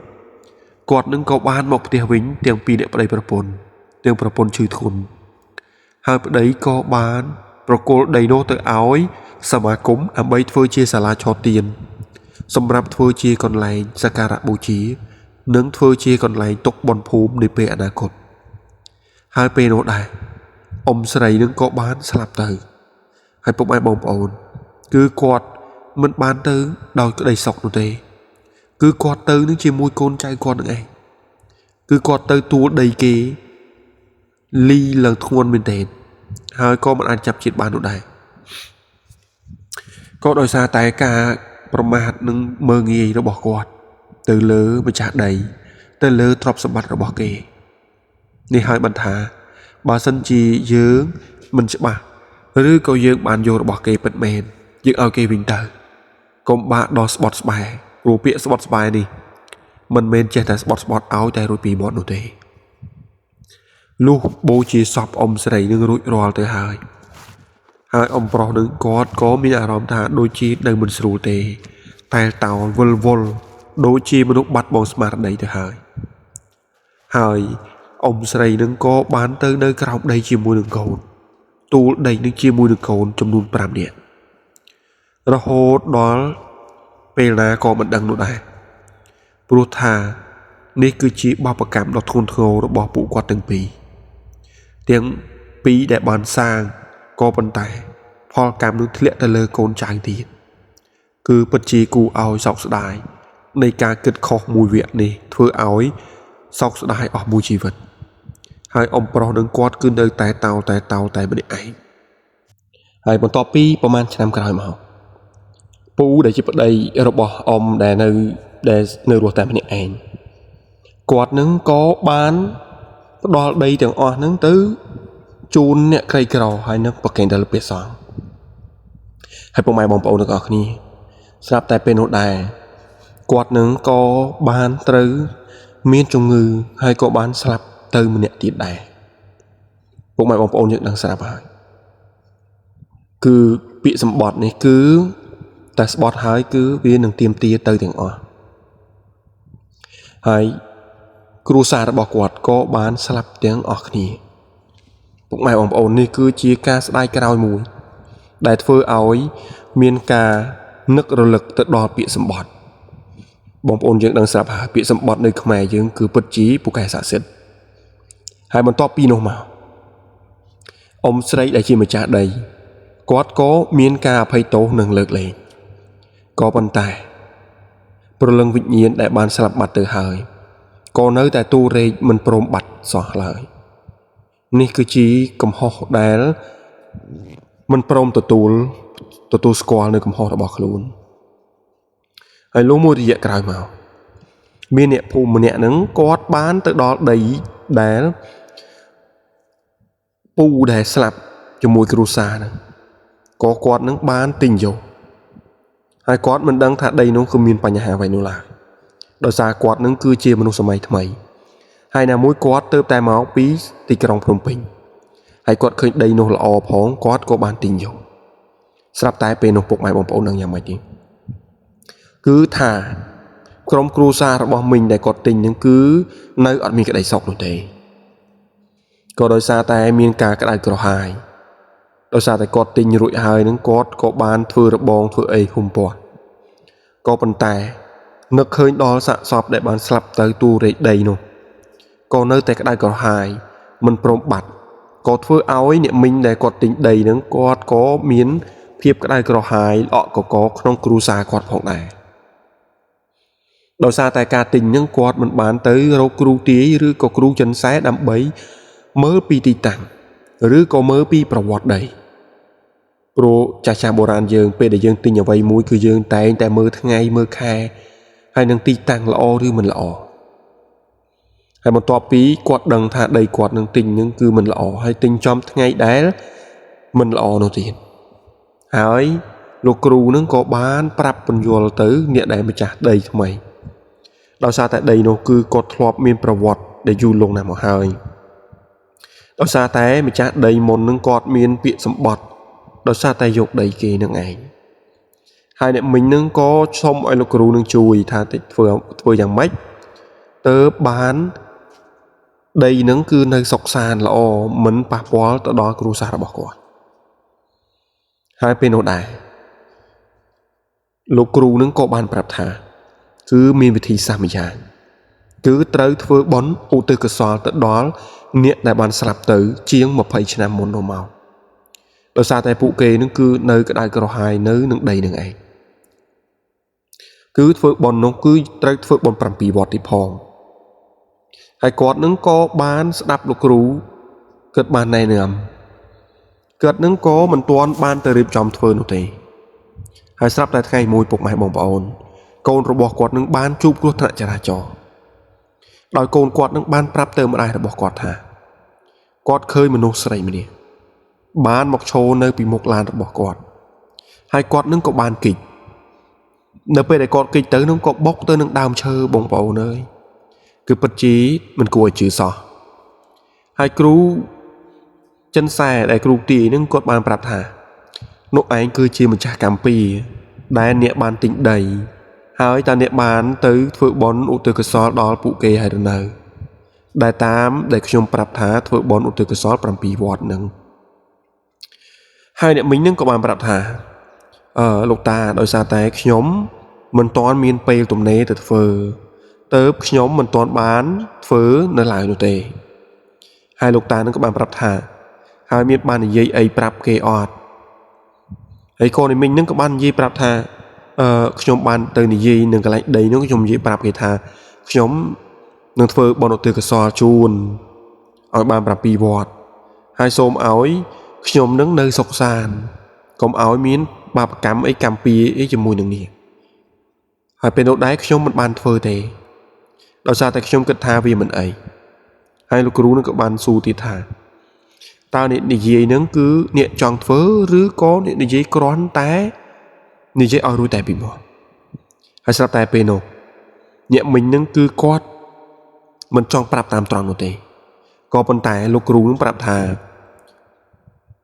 Speaker 1: គាត់នឹងក៏បានមកផ្ទះវិញទាំងពីរអ្នកប្តីប្រពន្ធទាំងប្រពន្ធឈឺធ្ងន់ហើយប្តីក៏បានប្រគល់ដីនោះទៅឲ្យសមាគមដើម្បីធ្វើជាសាលាឆទានសម្រាប់ធ្វើជាកន្លែងសក្ការៈបូជានិងធ្វើជាកន្លែងទុកបុណ្យភូមិនាពេលអនាគតហើយពេលនោះដែរអ៊ំស្រីនឹងក៏បានស្លាប់ទៅហើយពុកម៉ែបងប្អូនគឺគាត់មិនបានទៅដោយក្តីសុខនោះទេគឺគាត់ទៅនឹងជាមួយកូនចៅគាត់នឹងឯងគឺគាត់ទៅទួលដីគេលីឡើងធ្ងន់មែនទែនហើយក៏មិនអាចចាប់ជាតិបាននោះដែរក៏ដោយសារតែការប្រមាថនិងមើលងាយរបស់គាត់ទៅលើម្ចាស់ដីទៅលើទ្រព្យសម្បត្តិរបស់គេនេះហើយបានថាបើសិនជាយើងមិនច្បាស់ឬក៏យើងបានយករបស់គេពិតមែនយើងឲ្យគេវិញទៅកុំបាក់ដល់ស្បត់ស្បែព្រោះពាក្យស្បត់ស្បែនេះមិនមែនចេះតែស្បត់ស្បត់ឲ្យតែរួចពីមាត់នោះទេលុះបូជាសពអ៊ំស្រីនឹងរួចរាល់ទៅហើយហើយអ៊ំប្រុសនឹងគាត់ក៏មានអារម្មណ៍ថាដូចជានៅមិនស្រួលទេតែតោលវិលវល់ដូចជាមនុស្សបាត់បង់ស្មារតីទៅហើយហើយអ៊ំស្រីនឹងក៏បានទៅនៅក្រោមដីជាមួយនឹងកូនទូលដីនឹងជាមួយនឹងកូនចំនួន5នាក់រហូតដល់ពេលណាក៏មិនដឹងនោះដែរព្រោះថានេះគឺជាបាបកម្មដ៏ធ្ងន់ធ្ងររបស់ពួកគាត់ទាំងពីរទាំងពីរដែលបានសាងក៏ប៉ុន្តែផលកម្មនឹងធ្លាក់ទៅលើកូនចៅទៀតគឺពិតជាគួរឲ្យសោកស្ដាយ នៃការគិតខុសមួយវគ្គនេះធ្វើឲ្យសោកស្ដាយអស់មួយជីវិតហើយអ៊ំប្រុសនឹងគាត់គឺនៅតែតោតែតោតែម្នាក់ឯងហើយបន្ទាប់ពីប្រហែលឆ្នាំក្រោយមកពូដែលជាប្តីរបស់អ៊ំដែលនៅរស់តែម្នាក់ឯងគាត់នឹងក៏បានផ្ដល់ដីទាំងអស់ហ្នឹងទៅជូនអ្នកក្រីក្រហើយនឹងប្រគេនដល់ព្រះសង្ឃហើយពុកម៉ែបងប្អូនទាំងអស់គ្នាស្រាប់តែពេលនោះដែរគាត់នឹងក៏បានត្រូវមានជំងឺហើយក៏បានស្លាប់ទៅម្នាក់ទៀតដែរពុកម៉ែបងប្អូនយើងដឹងស្រាប់ហើយគឺពាក្យសម្បត្តិនេះគឺតែស្បត់ហើយគឺវានឹងទាមទារទៅទាំងអស់ហើយគ្រួសាររបស់គាត់ក៏បានស្លាប់ទាំងអស់គ្នាពុកម៉ែបងប្អូននេះគឺជាការស្ដាយក្រោយមួយដែលធ្វើឲ្យមានការនឹករលឹកទៅដល់ពាក្យសម្បត្តិបងប្អូនយើងដឹងស្រាប់ហើយពាក្យសម្បត្តិនៅខ្មែរយើងគឺពិតជាពូកែស័ក្តិសិទ្ធិហើយបន្ទាប់ពីនោះមកអ៊ំស្រីដែលជាម្ចាស់ដីគាត់ក៏មានការអភ័យទោសនិងលើកលែងក៏ប៉ុន្តែព្រលឹងវិញ្ញាណដែលបានស្លាប់បាត់ទៅហើយក៏នៅតែទូរេកមិនព្រមបាត់សោះឡើយនេះគឺជាកំហុសដែលមិនព្រមទទួលស្គាល់នៅកំហុសរបស់ខ្លួនហើយលុះមួយរយៈក្រោយមកមានអ្នកភូមិម្នាក់ហ្នឹងគាត់បានទៅដល់ដីដែលពូដែលស្លាប់ជាមួយគ្រួសារហ្នឹងក៏គាត់នឹងបានទិញយកហើយគាត់មិនដឹងថាដីនោះគឺមានបញ្ហាអ្វីនោះឡើយដោយសារគាត់នឹងគឺជាមនុស្សសម័យថ្មីហើយណាមួយគាត់ទៅតែមកពីទីក្រុងភ្នំពេញហើយគាត់ឃើញដីនោះល្អផងគាត់ក៏បានទិញយកស្រាប់តែពេលនោះពុកម៉ែបងប្អូននឹងយ៉ាងម៉េចទេគឺថាក្រុមគ្រួសាររបស់មីងដែលគាត់ទិញនឹងគឺនៅអត់មានក្តីសុខនោះទេក៏ដោយសារតែមានការក្តៅក្រហាយដោយសារតែគាត់ទិញរួចហើយនឹងគាត់ក៏បានធ្វើរបងធ្វើអីហ៊ុំព័ទ្ធក៏ប៉ុន្តែនឹកឃើញដល់សាកសពដែលបានស្លាប់ទៅទូរេកដីនោះក៏នៅតែក្តៅក្រហាយមិនព្រមបាត់ក៏ធ្វើឲ្យអ្នកមីងដែលគាត់ទិញដីនឹងគាត់ក៏មានភាពក្តៅក្រហាយល្អក់កកក្នុងគ្រួសារគាត់ផងដែរដោយសារតែការទិញនឹងគាត់មិនបានទៅរកគ្រូទាយឬក៏គ្រូចិនសែដើម្បីមើលពីទីតាំងឬក៏មើលពីប្រវត្តិដីព្រោះចាស់ៗបុរាណយើងពេលដែលយើងទិញអ្វីមួយគឺយើងតែងតែមើលថ្ងៃមើលខែហើយនឹងទីតាំងល្អឬមិនល្អហើយបន្ទាប់ពីគាត់ដឹងថាដីគាត់នឹងទិញនឹងគឺមិនល្អហើយទិញចំថ្ងៃដែលមិនល្អនោះទៀតហើយលោកគ្រូនឹងក៏បានប្រាប់ពន្យល់ទៅអ្នកដែលម្ចាស់ដីថ្មីដោយសារតែដីនោះគឺគាត់ធ្លាប់មានប្រវត្តិដែលយូរលង់ណាស់មកហើយដោយសារតែម្ចាស់ដីមុននឹងគាត់មានពាក្យសម្បត្តិដោយសារតែយកដីគេនឹងឯងហើយអ្នកមីងនឹងក៏សុំឲ្យលោកគ្រូនឹងជួយថាតិចធ្វើយ៉ាងម៉េចទៅបានដីនឹងគឺនៅសុខសាន្តល្អមិនប៉ះពាល់ទៅដល់គ្រួសាររបស់គាត់ហើយពេលនោះដែរលោកគ្រូនឹងក៏បានប្រាប់ថាគឺមានវិធីសាស្ត្រមួយយ៉ាងគឺត្រូវធ្វើបុណ្យឧទ្ទិសកុសលទៅដល់អ្នកដែលបានស្លាប់ទៅជាង20ឆ្នាំមុននោះមកដោយសារតែពួកគេនឹងគឺនៅក្តៅក្រហាយនៅនឹងដីនឹងឯងគឺធ្វើបុណ្យនោះគឺត្រូវធ្វើបុណ្យ7វត្តទីផងហើយគាត់នឹងក៏បានស្ដាប់លោកគ្រូគិតបានណែនាំគាត់នឹងក៏មិនទាន់បានទៅរៀបចំធ្វើនោះទេហើយស្រាប់តែថ្ងៃមួយពុកម៉ែបងប្អូនកូនរបស់គាត់នឹងបានជួបគ្រោះថ្នាក់ចរាចរណ៍ដោយកូនគាត់នឹងបានប្រាប់ទៅម្ដាយរបស់គាត់ថាគាត់ឃើញមនុស្សស្រីម្នាក់បានមកឈរនៅពីមុខឡានរបស់គាត់ហើយគាត់នឹងក៏បានគេចនៅពេលដែលគាត់គេចទៅនឹងក៏បុកទៅនឹងដើមឈើបងប្អូនអើយគឺពិតជាមិនគួរឲ្យជឿសោះហើយគ្រូចិនសែដែលគ្រូទាយនឹងគាត់បានប្រាប់ថានោះឯងគឺជាម្ចាស់កម្ពីដែលអ្នកបានទិញដីហើយតើអ្នកបានទៅធ្វើបុណ្យឧទ្ទិសកុសលដល់ពួកគេហើយឬនៅដែលតាមដែលខ្ញុំប្រាប់ថាធ្វើបុណ្យឧទ្ទិសកុសល7វត្តនឹងហើយអ្នកមីងនឹងក៏បានប្រាប់ថាលោកតាដោយសារតែខ្ញុំមិនទាន់មានពេលទំនេរទៅធ្វើទៅខ្ញុំមិនទាន់បានធ្វើនៅឡើយនោះទេហើយលោកតានឹងក៏បានប្រាប់ថាហើយមានបាននិយាយអីប្រាប់គេអត់ហើយកូនអ្នកមីងនឹងក៏បាននិយាយប្រាប់ថា ខ្ញុំបានទៅនិយាយនឹងកន្លែងដីនោះខ្ញុំនិយាយប្រាប់គេថាខ្ញុំនឹងធ្វើបុណ្យឧទ្ទិសកុសលជូនឲ្យបាន7វត្តហើយសូមឲ្យខ្ញុំនឹងនៅសុខសាន្តកុំឲ្យមានបាបកម្មអីកម្មពៀអីជាមួយនឹងនេះហើយពេលនោះដែរខ្ញុំមិនបានធ្វើទេដោយសារតែខ្ញុំគិតថាវាមិនអីហើយលោកគ្រូនឹងក៏បានសួរទៀតថាតើអ្នកនិយាយនឹងគឺអ្នកចង់ធ្វើឬក៏អ្នកនិយាយគ្រាន់តែនិយាយឲ្យរួចតែពីមាត់ហើយស្រាប់តែពេលនោះអ្នកមិញនឹងគឺគាត់មិនចង់ប្រាប់តាមត្រង់នោះទេក៏ប៉ុន្តែលោកគ្រូនឹងប្រាប់ថា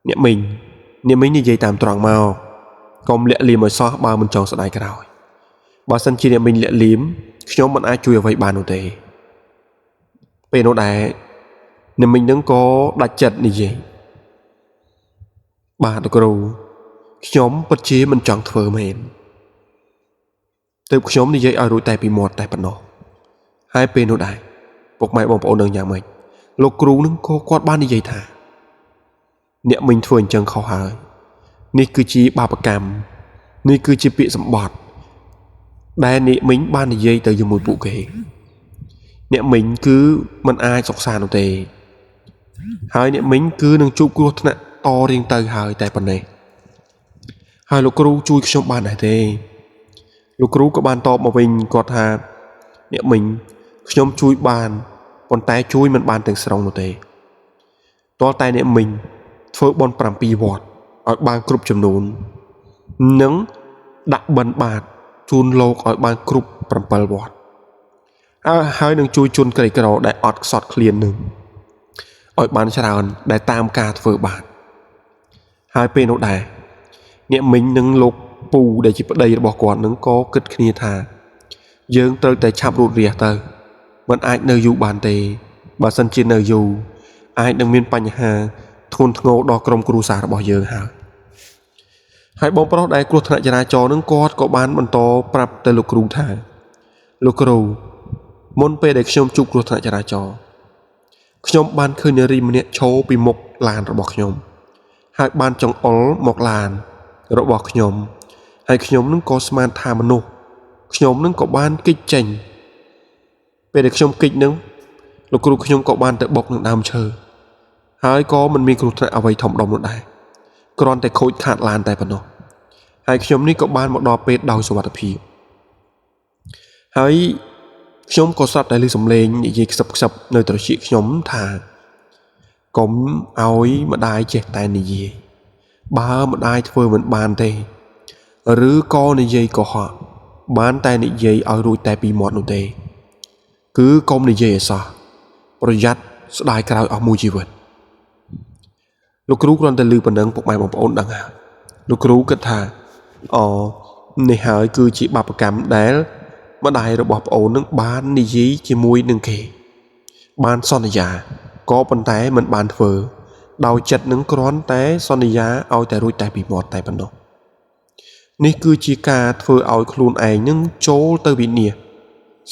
Speaker 1: អ្នកមិញនិយាយតាមត្រង់មកកុំលាក់លៀមឲ្យសោះបើមិនចង់ស្ដាយក្រោយបើសិនជាអ្នកមិញលាក់លៀមខ្ញុំមិនអាចជួយអ្វីបាននោះទេពេលនោះដែរអ្នកមិញនឹងក៏ដាច់ចិត្តនិយាយបាទលោកគ្រូខ្ញុំពិតជាមិនចង់ធ្វើមែនទើបខ្ញុំនិយាយឲ្យរួចតែពីមាត់តែប៉ុណ្ណោះហើយពេលនោះដែរពុកម៉ែបងប្អូននឹងយ៉ាងម៉េចលោកគ្រូនឹងក៏គាត់បាននិយាយថាអ្នកមិញធ្វើអញ្ចឹងខុសហើយនេះគឺជាបាបកម្មនេះគឺជាពាក្យសម្បត្តិដែលអ្នកមិញបាននិយាយទៅជាមួយពួកគេអ្នកមិញគឺមិនអាចសុខសាន្តនោះទេហើយអ្នកមិញគឺនឹងជួបគ្រោះថ្នាក់តរៀងទៅហើយតែប៉ុណ្ណេះហើយលោកគ្រូជួយខ្ញុំបានដែរទេលោកគ្រូក៏បានតបមកវិញគាត់ថាអ្នកមិញខ្ញុំជួយបានប៉ុន្តែជួយមិនបានទាំងស្រុងនោះទេទាល់តែអ្នកមិញធ្វើបុណ្យ7វត្តឲ្យបានគ្រប់ចំនួននិងដាក់បិណ្ឌបាតជូនលោកឲ្យបានគ្រប់7វត្តហើយនឹងជួយជនក្រីក្រដែលអត់ខ្សត់ឃ្លាននឹងឲ្យបានច្រើនដែលតាមការធ្វើបានហើយពេលនោះដែរអ្នកមិញនិងលោកពូដែលជាប្តីរបស់គាត់នឹងក៏គិតគ្នាថាយើងត្រូវតែឆាប់រួចរះទៅមិនអាចនៅយូរបានទេបើសិនជានៅយូរអាចនឹងមានបញ្ហាធ្ងន់ធ្ងរដល់ក្រុមគ្រួសាររបស់យើងហើយហើយបងប្រុសដែលគ្រោះថ្នាក់ចរាចរណ៍នឹងគាត់ក៏បានបន្តប្រាប់ទៅលោកគ្រូថាលោកគ្រូមុនពេលដែលខ្ញុំជួបគ្រោះថ្នាក់ចរាចរណ៍ខ្ញុំបានឃើញនារីម្នាក់ឈរពីមុខឡានរបស់ខ្ញុំហើយបានចង្អុលមកឡានរបស់ខ្ញុំហើយខ្ញុំនឹងក៏ស្មានថាមនុស្សខ្ញុំនឹងក៏បានគេចចេញពេលដែលខ្ញុំគេចនឹងលោកគ្រូខ្ញុំក៏បានទៅបុកនឹងដើមឈើហើយក៏មិនមានគ្រោះថ្នាក់អ្វីធំដុំនោះដែរគ្រាន់តែខូចខាតឡានតែប៉ុណ្ណោះហើយខ្ញុំនេះក៏បានមកដល់ពេលដោយសុវត្ថិភាពហើយខ្ញុំក៏ស្រាប់តែឮសំឡេងនិយាយខ្សឹបខ្សឹបនៅត្រចៀកខ្ញុំថាកុំឲ្យម្ដាយចេះតែនិយាយបើម្ដាយធ្វើមិនបានទេឬក៏និយាយកុហកបានតែនិយាយឲ្យរួចតែពីមាត់នោះទេគឺកុំនិយាយឲ្យសោះប្រយ័ត្នស្ដាយក្រោយអស់មួយជីវិតលោកគ្រូគ្រាន់តែឮប៉ុណ្ណឹងពុកម៉ែបងប្អូនដឹងហើយលោកគ្រូគិតថាអូនេះហើយគឺជាបាបកម្មដែលម្ដាយរបស់ប្អូននឹងបាននិយាយជាមួយនឹងគេបានសន្យាក៏ប៉ុន្តែមិនបានធ្វើដោយចិត្តនឹងគ្រាន់តែសន្យាឲ្យតែរួចតែពីមាត់តែប៉ុណ្ណោះនេះគឺជាការធ្វើឲ្យខ្លួនឯងនឹងចូលទៅវិនាស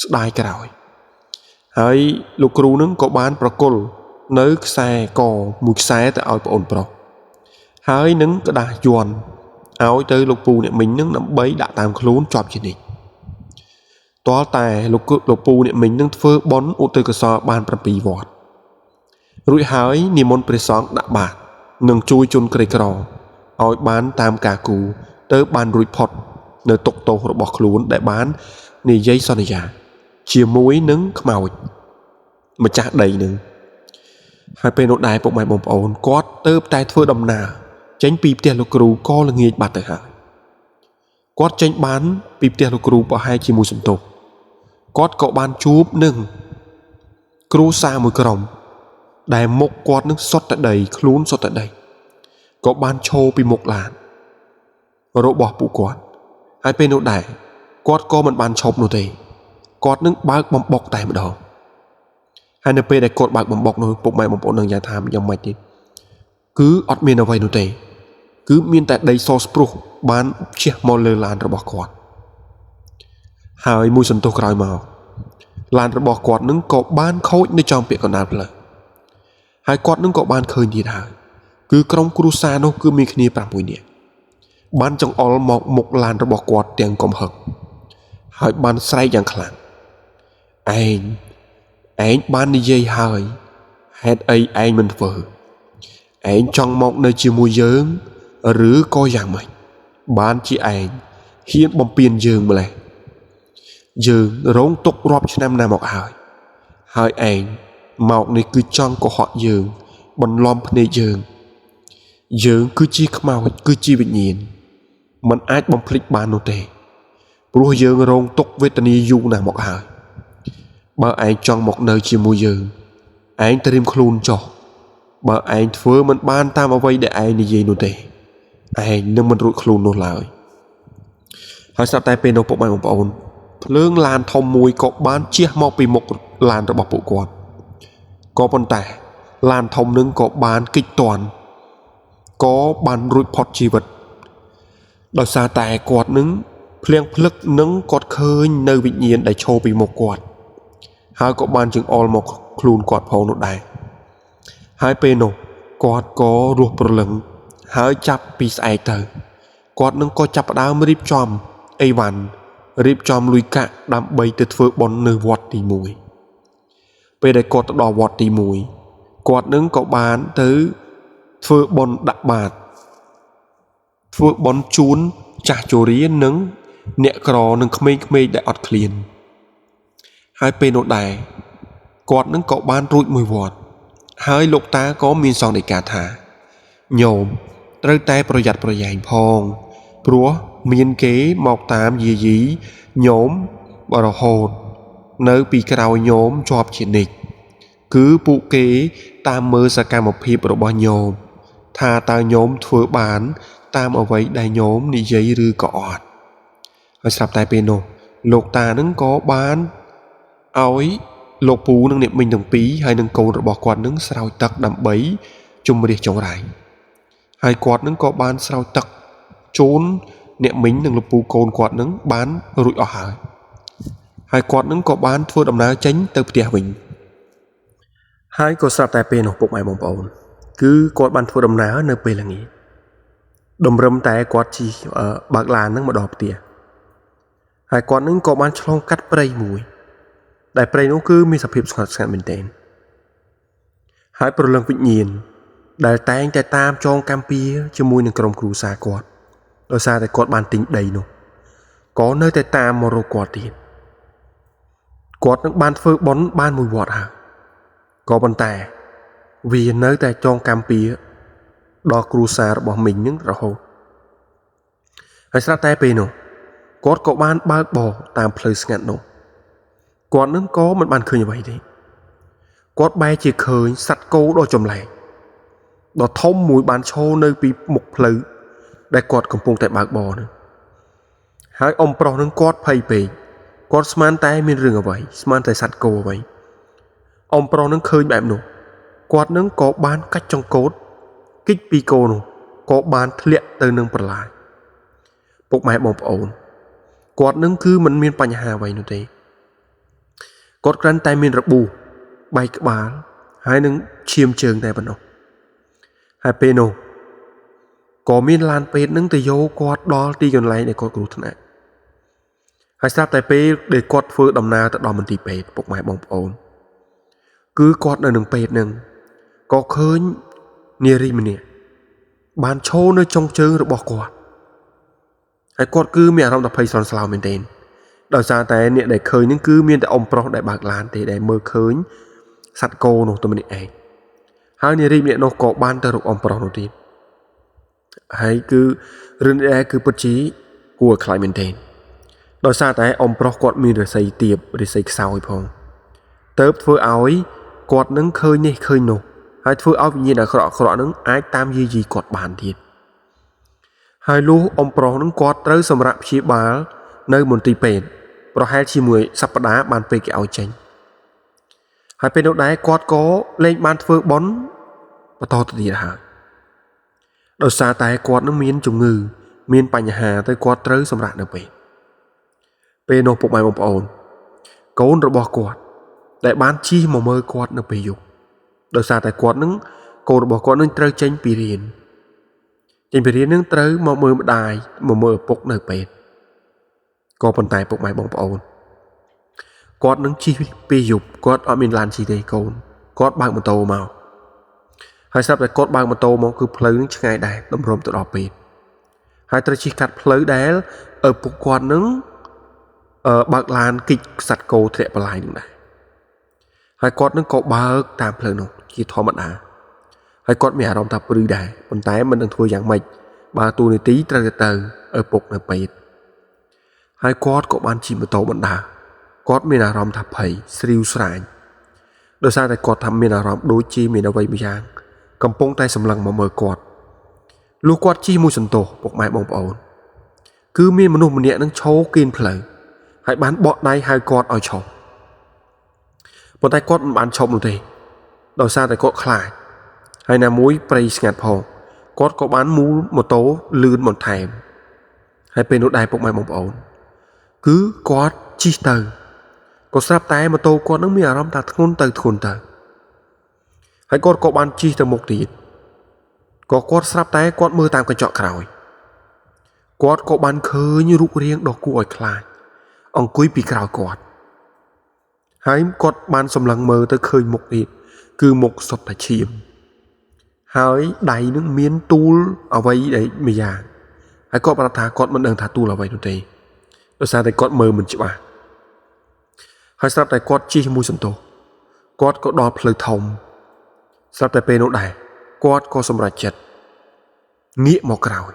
Speaker 1: ស្ដាយក្រោយហើយលោកគ្រូនឹងក៏បានប្រគល់នៅខ្សែកមួយខ្សែទៅឲ្យប្អូនប្រុសហើយនឹងក្តារយន់ឲ្យទៅលោកពូអ្នកមិញនឹងដើម្បីដាក់តាមខ្លួនជាប់ជានិច្ចទាល់តែលោកពូអ្នកមិញនឹងធ្វើបុណ្យឧទ្ទិសកុសលបាន7វត្តរួចហើយនិមន្តព្រះសង្ឃដាក់បាតនិងជួយជនក្រីក្រឲ្យបានតាមការគូទៅបានរួចផុតនៅទុក្ខទោសរបស់ខ្លួនដែលបាននិយាយសន្យាជាមួយនឹងខ្មោចម្ចាស់ដីនឹងហើយពេលនោះដែរពុកម៉ែបងប្អូនគាត់ទៅតែធ្វើដំណើរចេញពីផ្ទះលោកគ្រូក៏ល្ងាចបាត់ទៅហើយគាត់ចេញបានពីផ្ទះលោកគ្រូប្រហែលជាមួយសន្ទុះគាត់ក៏បានជួបនឹងគ្រូសាមួយក្រុមដែលមុខគាត់នឹងសុទ្ធតែដីខ្លួនសុទ្ធតែដីក៏បានឈរពីមុខឡានរបស់ពួកគាត់ហើយពេលនោះដែរគាត់ក៏មិនបានឈប់នោះទេគាត់នឹងបើកបំបុកតែម្ដងហើយនៅពេលដែលគាត់បើកបំបុកនោះពុកម៉ែបងប្អូននឹងយ៉ាងថាយ៉ាងម៉េចទេគឺអត់មានអ្វីនោះទេគឺមានតែដីសស្ព្រោះបានជះមកលើឡានរបស់គាត់ហើយមួយសន្ទុះក្រោយមកឡានរបស់គាត់នឹងក៏បានខូចនៅចំពាក់កណ្ដាលផ្លូវហើយគាត់នឹងក៏បានឃើញទៀតហើយគឺក្រុមគ្រួសារនោះគឺមានគ្នា6នាក់ បានចង្អុលមកមុខឡានរបស់គាត់ទាំងកំហឹងហើយបានស្រែកយ៉ាងខ្លាំងឯងឯងបាននិយាយហើយហេតុអីឯងមិនធ្វើឯងចង់មកនៅជាមួយយើងឬក៏យ៉ាងម៉េចបានជាឯងហ៊ានបំពេញយើងម្ល៉េះយើងរងទុក្ខរាប់ឆ្នាំណាស់មកហើយហើយឯងមកនេះគឺចង់កុហកយើងបន្លំភ្នែកយើងយើងគឺជាខ្មោចគឺជាវិញ្ញាណมันអាចបំភ្លេចបាននោះទេព្រោះយើងរងទុក្ខវេទនាយូរណាស់មកហើយបើឯងចង់មកនៅជាមួយយើងឯងត្រៀមខ្លួនចុះបើឯងធ្វើមិនបានតាមអ្វីដែលឯងនិយាយនោះទេឯងនឹងមិនរួចខ្លួននោះឡើយហើយស្រាប់តែពេលនោះពុកម៉ែបងប្អូនភ្លើងឡានធំមួយក៏បានជះមកពីមុខឡានរបស់ពួកគាត់ក៏ប៉ុន្តែឡានធំនឹងក៏បានគេចទាន់ក៏បានរួចផុតជីវិតដោយសារតែគាត់នឹងភ្លៀងភ្លឹកនឹងគាត់ឃើញនៅវិញ្ញាណដែលឈរពីមុខគាត់ហើយក៏បានចង្អុលមកខ្លួនគាត់ផងនោះដែរហើយពេលនោះគាត់ក៏រស់ព្រលឹងហើយចាប់ពីស្អែកទៅគាត់នឹងក៏ចាប់ផ្ដើមរៀបចំអីវ៉ាន់រៀបចំលុយកាក់ដើម្បីទៅធ្វើបុណ្យនៅវត្តទី1ពេលដែលគាត់ទៅដល់វត្តទី1គាត់នឹងក៏បានទៅធ្វើបុណ្យដាក់បាតធ្វើបុណ្យជូនចាស់ជរានិងអ្នកក្រនិងក្មេងៗដែលអត់ឃ្លានហើយពេលនោះដែរគាត់នឹងក៏បានរួចមួយវត្តហើយលោកតាក៏មានសង្ឃដីកាថាញោមត្រូវតែប្រយ័ត្នប្រយែងផងព្រោះមានគេមកតាមយាយីញោមរហូតនៅពីក្រោយញោមជាប់ជានិច្ចគឺពួកគេតាមមើលសកម្មភាពរបស់ញោមថាតើញោមធ្វើបានតាមអ្វីដែលញោមនិយាយឬក៏អត់ហើយស្រាប់តែពេលនោះលោកតានឹងក៏បានឲ្យលោកពូនិងអ្នកមីងទាំងពីរហើយនឹងកូនរបស់គាត់នឹងស្រោចទឹកដើម្បីជម្រះចង្រៃហើយគាត់នឹងក៏បានស្រោចទឹកជូនអ្នកមីងនិងលោកពូកូនគាត់នឹងបានរួចអស់ហើយហើយគាត់នឹងក៏បានធ្វើដំណើរចេញទៅផ្ទះវិញហើយក៏ស្រាប់តែពេលនោះពុកម៉ែបងប្អូនគឺគាត់បានធ្វើដំណើរនៅពេលល្ងាចតម្រឹមតែគាត់ជិះបើកឡាននឹងមកដល់ផ្ទះហើយគាត់នឹងក៏បានឆ្លងកាត់ព្រៃមួយដែលព្រៃនោះគឺមានសភាពស្ងប់ស្ងាត់មែនទែនហើយព្រលឹងវិញ្ញាណដែលតែងតែតាមចងកម្មពៀជាមួយនឹងក្រុមគ្រួសារគាត់ដោយសារតែគាត់បានទិញដីនោះក៏នៅតែតាមមករកគាត់ទៀតគាត់នឹងបានធ្វើបុណ្យបានមួយវត្តហើយក៏ប៉ុន្តែវានៅតែចងកម្មពៀដល់គ្រួសាររបស់មីងនឹងរហូតហើយស្រាប់តែពេលនោះគាត់ក៏បានបើកបរតាមផ្លូវស្ងាត់នោះគាត់នឹងក៏មិនបានឃើញអ្វីទេគាត់បែរជាឃើញសត្វគោដ៏ចម្លែកដ៏ធំមួយបានឈរនៅពីមុខផ្លូវដែលគាត់កំពុងតែបើកបរនោះហើយអ៊ំប្រុសនឹងគាត់ភ័យពេកគាត់ស្មានតែមានរឿងអ្វីស្មានតែសត្វគោអ្វីអ៊ំប្រុសនឹងឃើញបែបនោះគាត់នឹងក៏បានកាច់ចង្កូតគិចពីគោនោះក៏បានធ្លាក់ទៅនឹងប្រឡាយពុកម៉ែបងប្អូនគាត់នឹងគឺមិនមានបញ្ហាអ្វីនោះទេគាត់គ្រាន់តែមានរបួសបែកក្បាលហើយនឹងឈាមជើងតែប៉ុណ្ណោះហើយពេលនោះក៏មានឡានពេទ្យនឹងទៅយកគាត់ដល់ទីកន្លែងដែលគាត់គ្រោះថ្នាក់ហើយស្រាប់តែពេលដែលគាត់ធ្វើដំណើរទៅដល់មន្ទីរពេទ្យពុកម៉ែបងប្អូនគឺគាត់នៅនឹងពេទ្យនឹងក៏ឃើញនារីម្នាក់បានឈរនៅចុងជើងរបស់គាត់ហើយគាត់គឺមានអារម្មណ៍ដល់ភ័យស្លន់ស្លោមែនទែនដោយសារតែអ្នកដែលឃើញនឹងគឺមានតែអ៊ំប្រុសដែលបើកឡានទេដែលមើលឃើញសត្វគោនោះទៅម្នាក់ឯងហើយនារីម្នាក់នោះក៏បានទៅរកអ៊ំប្រុសនោះទៀតហើយគឺរឿងនេះគឺពិតជាគួរឲ្យខ្លាចមែនទែនដោយសារតែអ៊ំប្រុសគាត់មានរិស័យទាបរិស័យខ្សោយផងទៅធ្វើឲ្យគាត់នឹងឃើញនេះឃើញនោះហើយធ្វើឲ្យវិញ្ញាណអាក្រក់ៗនឹងអាចតាមយាយីគាត់បានទៀតហើយលុះអ៊ំប្រុសនឹងគាត់ត្រូវសម្រាកព្យាបាលនៅមន្ទីរពេទ្យប្រហែលជាមួយសប្តាហ៍បានពេលគេឲ្យចេញហើយពេលនោះដែរគាត់ក៏លែងបានធ្វើបុណ្យបន្តទៅទៀតហើយដោយសារតែគាត់នឹងមានជំងឺមានបញ្ហាទៅគាត់ត្រូវសម្រាកនៅពេទ្យពេលនោះពុកម៉ែបងប្អូនកូនរបស់គាត់ដែលបានជិះមកមើលគាត់នៅពេលយប់ដោយសារតែគាត់នឹងកូនរបស់គាត់នឹងត្រូវចេញពីរៀន ចេញពីរៀននឹងត្រូវមកមើលម្ដាយមកមើលឪពុកនៅពេទ្យក៏ប៉ុន្តែពុកម៉ែបងប្អូនគាត់នឹងជិះពេលយប់គាត់អត់មានឡានជិះទេកូនគាត់បើកម៉ូតូមកហើយស្រាប់តែគាត់បើកម៉ូតូមកគឺផ្លូវនឹងឆ្ងាយដែរតម្រុំទៅដល់ពេទ្យហើយត្រូវជិះកាត់ផ្លូវដែលឪពុកគាត់នឹងបើកឡានគិចសัตว์គោធ្លាក់បន្លាយនឹងដែរហើយគាត់នឹងក៏បើកតាមផ្លូវនោះជាធម្មតាហើយគាត់មានអារម្មណ៍ថាព្រឺដែរប៉ុន្តែមិននឹងធ្វើយ៉ាងម៉េចបើទូនីតិត្រូវទៅឪពុកនៅពេទ្យហើយគាត់ក៏បានជិះម៉ូតូបណ្ដាគាត់មានអារម្មណ៍ថាភ័យស្រីវស្រាញដោយសារតែគាត់ថាមានអារម្មណ៍ដូចជាមានអ្វីមួយយ៉ាងកំពុងតែសម្លឹងមកមើលគាត់លុះគាត់ជិះមួយសន្ទុះពុកម៉ែបងប្អូនគឺមានមនុស្សម្នាក់នឹងឈរគៀនផ្លូវហើយបានបកដៃហៅគាត់ឲ្យឈប់ប៉ុន្តែគាត់មិនបានឈប់នោះទេដោយសារតែគាត់ខ្លាចហើយណាមួយព្រៃស្ងាត់ផងគាត់ក៏បានមូលម៉ូតូលឿនបន្ថែមហើយពេលនោះដែរពុកម៉ែបងប្អូនគឺគាត់ជិះទៅក៏ស្រាប់តែម៉ូតូគាត់នឹងមានអារម្មណ៍ថាធ្ងន់ទៅធ្ងន់ទៅហើយគាត់ក៏បានជិះទៅមុខទៀតក៏គាត់ស្រាប់តែគាត់មើលតាមកញ្ចក់ក្រោយគាត់ក៏បានឃើញរូបរាងដ៏គួរឲ្យខ្លាចអង្គុយពីក្រោយគាត់ហើយគាត់បានសម្លឹងមើលទៅឃើញមុខទៀតគឺមុខសុទ្ធតែឈាមហើយដៃនឹងមានទូលអ្វីដែលមួយយ៉ាងហើយគាត់ប្រាប់ថាគាត់មិនដឹងថាទូលអ្វីនោះទេដោយសារតែគាត់មើលមិនច្បាស់ហើយស្រាប់តែគាត់ជិះមួយសន្ទុះគាត់ក៏ដល់ផ្លូវធំស្រាប់តែពេលនោះដែរគាត់ក៏សម្រេចចិត្តងាកមកក្រោយ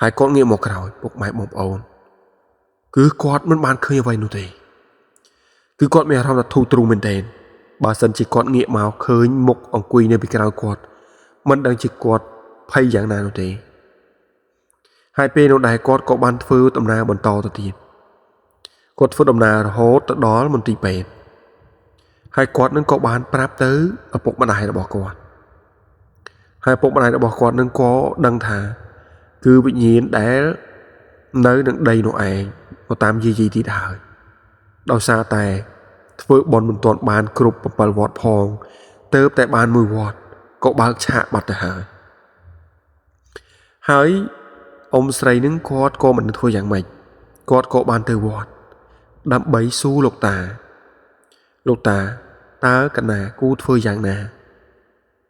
Speaker 1: ហើយគាត់ងាកមកក្រោយពុកម៉ែបងប្អូនគឺគាត់មិនបានឃើញអ្វីនោះទេគឺគាត់មានអារម្មណ៍ថាធូរទ្រូងមែនទែនបើសិនជាគាត់ងាកមកឃើញមុខអង្គុយនៅពីក្រោយគាត់មិនដឹងជាគាត់ភ័យយ៉ាងណានោះទេហើយពេលនោះដែរគាត់ក៏បានធ្វើដំណើរបន្តទៅទៀតគាត់ធ្វើដំណើររហូតទៅដល់មន្ទីរពេទ្យហើយគាត់នឹងក៏បានប្រាប់ទៅឪពុកម្ដាយរបស់គាត់ហើយឪពុកម្ដាយរបស់គាត់នឹងក៏ដឹងថាគឺវិញ្ញាណដែលនៅនឹងដីនោះឯងក៏តាមយាយីទៀតហើយដោយសារតែធ្វើបុណ្យមិនទាន់បានគ្រប់7វត្តផងទៅតែបានមួយវត្តក៏បើកឆាកបាត់ទៅហើយហើយអ៊ំស្រីនឹងគាត់ក៏មិនធ្វើយ៉ាងម៉េចគាត់ក៏បានទៅវត្តដើម្បីសួរលោកតាលោកតាតើកណាគូធ្វើយ៉ាងណា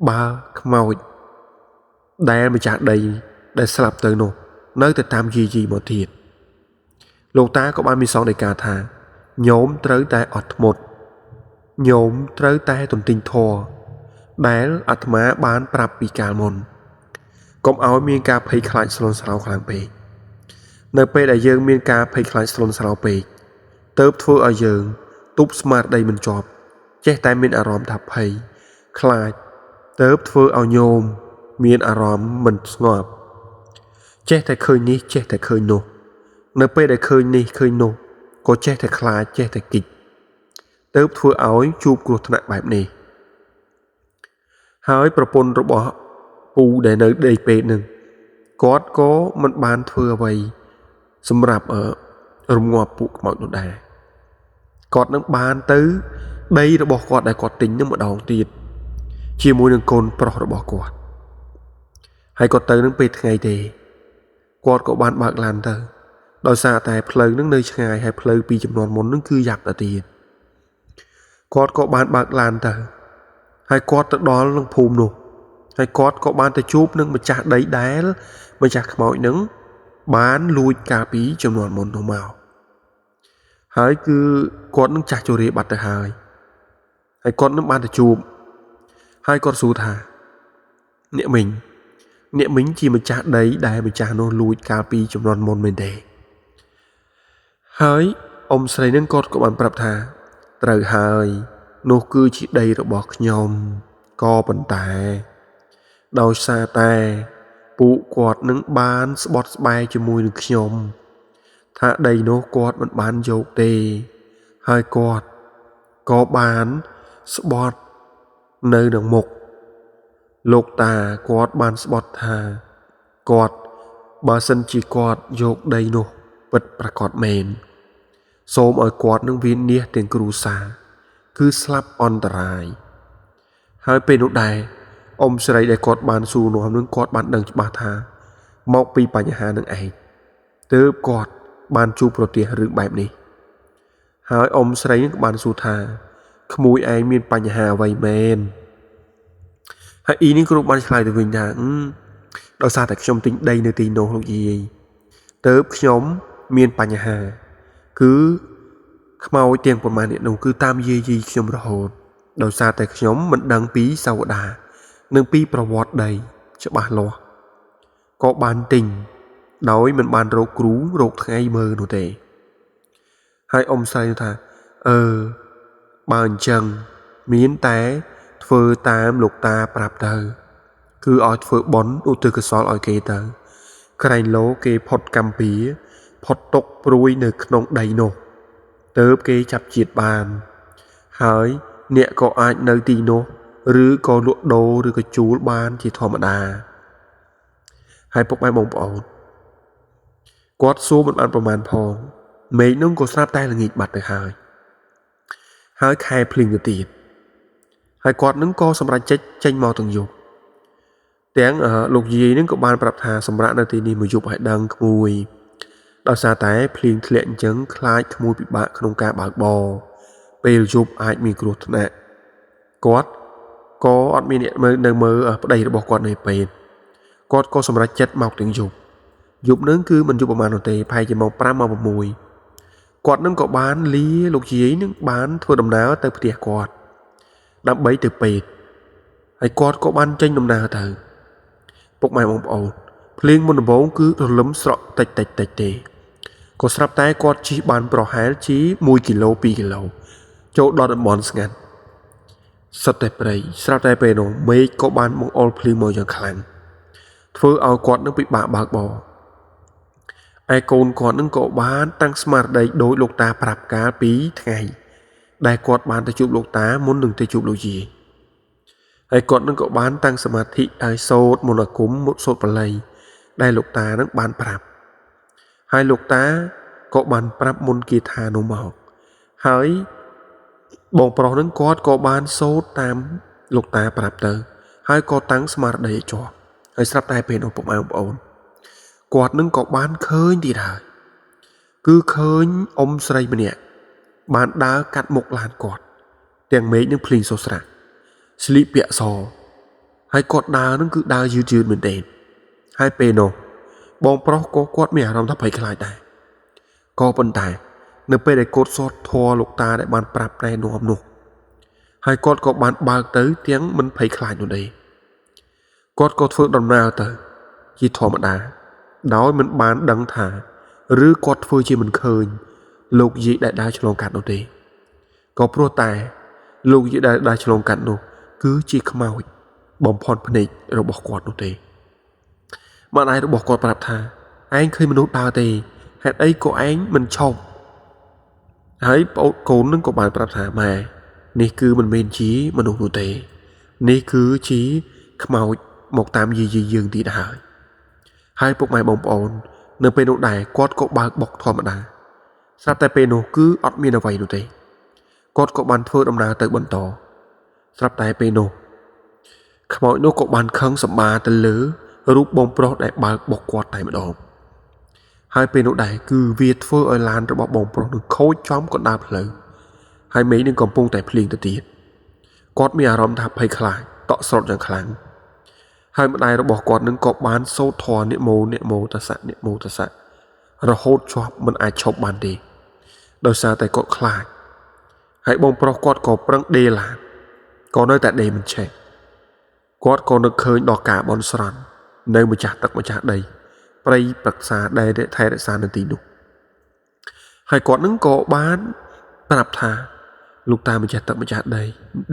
Speaker 1: បើខ្មោចដែលម្ចាស់ដីដែលស្លាប់ទៅនោះនៅតែតាមយាយីមកទៀតលោកតាក៏បានមានសងដីកាថាញោមត្រូវតែអត់ធ្មត់ញោមត្រូវតែទន្ទិញធម៌ដែលអាត្មាបានប្រាប់ពីកាលមុនកុំឲ្យមានការភ័យខ្លាចស្លន់ស្លោខ្លាំងពេកនៅពេលដែលយើងមានការភ័យខ្លាចស្លន់ស្លោពេកទៅធ្វើឲ្យយើងទប់ស្មារតីមិនជាប់ចេះតែមានអារម្មណ៍ថាភ័យខ្លាចទៅធ្វើឲ្យញោមមានអារម្មណ៍មិនស្ងប់ចេះតែឃើញនេះចេះតែឃើញនោះនៅពេលដែលឃើញនេះឃើញនោះក៏ចេះតែខ្លាចចេះតែគិតទៅធ្វើឲ្យជួបគ្រោះថ្នាក់បែបនេះហើយប្រពន្ធរបស់ពូដែលនៅដីពេទ្យនឹងគាត់ក៏មិនបានធ្វើអ្វីសម្រាប់រងាប់ពួកខ្មោចនោះដែរគាត់នឹងបានទៅដីរបស់គាត់ដែលគាត់ទិញនឹងម្ដងទៀតជាមួយនឹងកូនប្រុសរបស់គាត់ហើយគាត់ទៅនឹងពេលថ្ងៃទេគាត់ក៏បានបើកឡានទៅដោយសារតែផ្លូវនឹងនៅឆ្ងាយហើយផ្លូវពីចំនួនមុននឹងគឺយ៉ាប់ទៅទៀតគាត់ក៏បានបើកឡានទៅហើយគាត់ទៅដល់នឹងភូមិនោះហើយគាត់ក៏បានទៅជួបនឹងម្ចាស់ដីដែលម្ចាស់ខ្មោចនឹងបានលួចកាលពីចំនួនមុននោះមកហើយគឺគាត់នឹងចាស់ជរាបាត់ទៅហើយហើយគាត់នឹងបានទៅជួបហើយគាត់សួរថាអ្នកមីងអ្នកមីងជាម្ចាស់ដីដែលម្ចាស់នោះលួចកាលពីចំនួនមុនមែនទេហើយអ៊ំស្រីនឹងគាត់ក៏បានប្រាប់ថាត្រូវហើយនោះគឺជាដីរបស់ខ្ញុំក៏ប៉ុន្តែដោយសារតែពួកគាត់នឹងបានស្បត់ស្បែកជាមួយនឹងខ្ញុំថាដីនោះគាត់មិនបានយកទេហើយគាត់ក៏បានស្បត់នៅនឹងមុខលោកតាគាត់បានស្បត់ថាគាត់បើសិនជាគាត់យកដីនោះពិតប្រាកដមែនសូមឲ្យគាត់នឹងវិនាសទាំងគ្រួសារគឺស្លាប់អន្តរាយហើយពេលនោះដែរអ៊ំស្រីដែលគាត់បានសួរនាំនឹងគាត់បានដឹងច្បាស់ថា មកពីបញ្ហានឹងឯងទើបគាត់បានជួបប្រទះរឿងបែបនេះហើយអ៊ំស្រីនឹងក៏បានសួរថាក្មួយឯងមានបញ្ហាអ្វីមែនហើយអ៊ីនេះគ្រូបានឆ្លើយទៅវិញថាដោយសារតែខ្ញុំទិញដីនៅទីនោះលោកយាយទើបខ្ញុំមានបញ្ហាគឺខ្មោចទាំងប្រមាណអ្នកនោះគឺតាមយាយីខ្ញុំរហូតដោយសារតែខ្ញុំមិនដឹងពីសាវតានិងពីប្រវត្តិដីច្បាស់លាស់ក៏បានទិញដោយមិនបានរកគ្រូរកថ្ងៃមើលនោះទេហើយអ៊ំស្រីថាអឺបើអញ្ចឹងមានតែធ្វើតាមលោកតាប្រាប់ទៅគឺឲ្យធ្វើបុណ្យឧទ្ទិសកុសលឲ្យគេទៅក្រែងលោគេផុតកម្មពៀផុតទុកព្រួយនៅក្នុងដីនោះទើបគេចាប់ជាតិបានហើយអ្នកក៏អាចនៅទីនោះឬក៏លក់ដូរឬក៏ជួលបានជាធម្មតាហើយពុកម៉ែបងប្អូនគាត់សួរមិនបានប្រមាណផងមេឃនោះក៏ស្រាប់តែល្ងាចបាត់ទៅហើយហើយខែភ្លៀងទៅទៀតហើយគាត់នឹងក៏សម្រេចចិត្តចេញមកទាំងយប់ទាំងលោកយាយនឹងក៏បានប្រាប់ថាសម្រាប់នៅទីនេះមួយយប់ឲ្យដឹងក្មួយដោយសារតែភ្លៀងធ្លាក់អញ្ចឹងខ្លាចក្មួយពិបាកក្នុងការបើកបរពេលយប់អាចមានគ្រោះថ្នាក់គាត់ក៏អត់មានអ្នកមើលនៅមើលប្តីរបស់គាត់នៅពេលគាត់ក៏សម្រេចចិត្តមកទាំងយប់យប់នឹងគឺមិនយប់ប្រហែលនោះទេប្រហែលជាម៉ោង5ម៉ោង6គាត់នឹងក៏បានលាលោកយាយនឹងបានធ្វើដំណើរទៅផ្ទះគាត់ដើម្បីទៅពេទ្យហើយគាត់ក៏បានចេញដំណើរទៅពុកម៉ែបងប្អូនភ្លៀងមុនដំបូងគឺរលឹមស្រក់តិចតិចតិចទេក៏ស្រាប់តែគាត់ជិះបានប្រហែលជា1គីឡូ2គីឡូចូលដល់តំបន់ស្ងាត់សុទ្ធតែព្រៃស្រាប់តែពេលនោះមេឃក៏បានបង្អុរភ្លៀងមកយ៉ាងខ្លាំងធ្វើឲ្យគាត់នឹងពិបាកបើកបរឯកូនគាត់នឹងក៏បានតាំងស្មារតីដោយលោកតាប្រាប់កាលពីថ្ងៃដែលគាត់បានទៅជួបលោកតាមុននឹងទៅជួបលោកយាយហើយគាត់នឹងក៏បានតាំងសមាធិឲ្យសូត្រមន្តអាគមសូត្របាលីដែលលោកតានឹងបានប្រាប់ហើយលោកតាក៏បានប្រាប់មុនគាថានោះមកហើយបងប្រុសនឹងគាត់ក៏បានសូត្រតាមលោកតាប្រាប់ទៅហើយក៏តាំងស្មារតីឲ្យជាប់ហើយស្រាប់តែពេលនោះពុកម៉ែបងប្អូនគាត់នឹងក៏បានឃើញទៀតហើយគឺឃើញអ៊ំស្រីម្នាក់បានដើរកាត់មុខឡានគាត់ទាំងមេឃនឹងភ្លៀងសុស្រាក់ស្លៀកពាក់សហើយគាត់ដើរនឹងគឺដើរយឺតយឺតមែនទែនហើយពេលនោះបងប្រុសក៏គាត់មានអារម្មណ៍ថាភ័យខ្លាចដែរក៏ប៉ុន្តែនៅពេលដែលគាត់សូត្រធម៌លោកតាដែលបានប្រាប់ណែនាំនោះហើយគាត់ក៏បានបើកទៅទាំងមិនភ័យខ្លាចនោះទេគាត់ក៏ធ្វើដំណើរទៅជាធម្មតាដោយមិនបានដឹងថាឬគាត់ធ្វើជាមិនឃើញលោកយាយដែលដើរឆ្លងកាត់នោះទេក៏ព្រោះតែលោកយាយដែលដើរឆ្លងកាត់នោះគឺជាខ្មោចបំផន់ភ្នែករបស់គាត់នោះទេម្ដាយរបស់គាត់ប្រាប់ថាឯងឃើញមនុស្សដើរទេហេតុអីក៏ឯងមិនឈប់ហើយប្អូនកូននឹងក៏បានប្រាប់ថាម៉ែនេះគឺមិនមែនជាមនុស្សនោះទេនេះគឺជាខ្មោចមកតាមយាយយើងទៀតហើយហើយពុកម៉ែបងប្អូននៅពេលនោះដែរគាត់ក៏បើកបុកធម្មតាស្រាប់តែពេលនោះគឺអត់មានអ្វីនោះទេគាត់ក៏បានធ្វើដំណើរទៅបន្តស្រាប់តែពេលនោះខ្មោចនោះក៏បានខឹងសម្បាទៅលើរូបបងប្រុសដែលបើកបុកគាត់តែម្ដងហើយពេលនោះដែរគឺវាធ្វើឲ្យឡានរបស់បងប្រុសនឹងខូចចំកណ្ដាលផ្លូវហើយមេឃនឹងកំពុងតែភ្លៀងទៅទៀតគាត់មានអារម្មណ៍ថាភ័យខ្លាចតក់ស្លុតយ៉ាងខ្លាំងហើយម្ដាយរបស់គាត់នឹងក៏បានសូត្រធម៌និមោនិមោតសៈនិមោតសៈរហូតជាប់មិនអាចឈប់បានទេដោយសារតែគាត់ខ្លាចហើយបងប្រុសគាត់ក៏ប្រឹងដេរឡានក៏នៅតែដេរមិនឆេះគាត់ក៏នឹកឃើញដល់ការបន់ស្រន់នៅម្ចាស់ទឹកម្ចាស់ដីព្រៃប្រឹក្សាដែលថែរក្សានៅទីនោះហើយគាត់នឹងក៏បានប្រាប់ថាលោកតាម្ចាស់ទឹកម្ចាស់ដី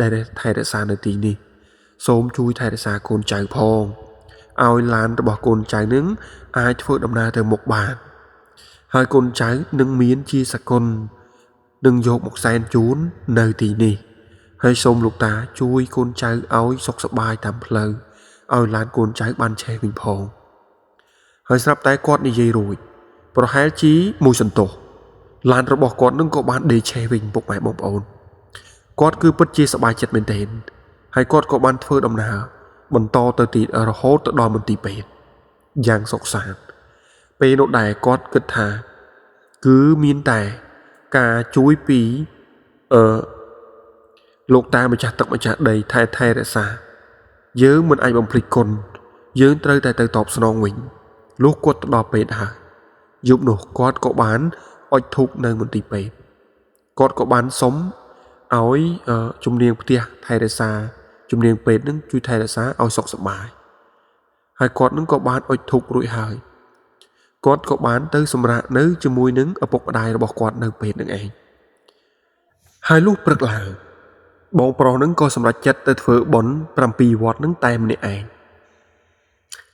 Speaker 1: ដែលថែរក្សានៅទីនេះសូមជួយថែរក្សាកូនចៅផងឲ្យឡានរបស់កូនចៅនឹងអាចធ្វើដំណើរទៅមុខបានហើយកូនចៅនឹងមានជាសកលនឹងយកមកសែនជូននៅទីនេះហើយសូមលោកតាជួយកូនចៅឲ្យសុខសប្បាយតាមផ្លូវឲ្យឡានកូនចៅបានឆេះវិញផងហើយស្រាប់តែគាត់និយាយរួចប្រហែលជាមួយសន្ទុះឡានរបស់គាត់នឹងក៏បានដេកឆេះវិញពុកម៉ែបងប្អូនគាត់គឺពិតជាសប្បាយចិត្តមែនទែនហើយគាត់ក៏បានធ្វើដំណើរបន្តទៅទីរហូតទៅដល់មន្ទីរពេទ្យ យ៉ាងសុខសាន្តពេលនោះដែរគាត់គិតថាគឺមានតែការជួយពីអឺលោកតាម្ចាស់ទឹកម្ចាស់ដីថែថែរក្សាយើងមិនអាចបំភ្លេចគុណយើងត្រូវតែទៅតបស្នងវិញលុះគាត់ទៅដល់ពេទ្យហើយយប់នោះគាត់ក៏បានអុជធូបនៅមន្ទីរពេទ្យគាត់ក៏បានសុំឲ្យជំនាញផ្ទះថែរក្សាជំនាញពេទ្យនឹងជួយថែរក្សាឲ្យសុខសប្បាយហើយគាត់នឹងក៏បានអុជធូបរួចហើយគាត់ក៏បានទៅសម្រាកនៅជាមួយនឹងឪពុកម្ដាយរបស់គាត់នៅពេទ្យនឹងឯងហើយលុះព្រឹកឡើងបងប្រុសនឹងក៏សម្រេចចិត្តទៅធ្វើបុណ្យ7វត្តនឹងតែម្នាក់ឯង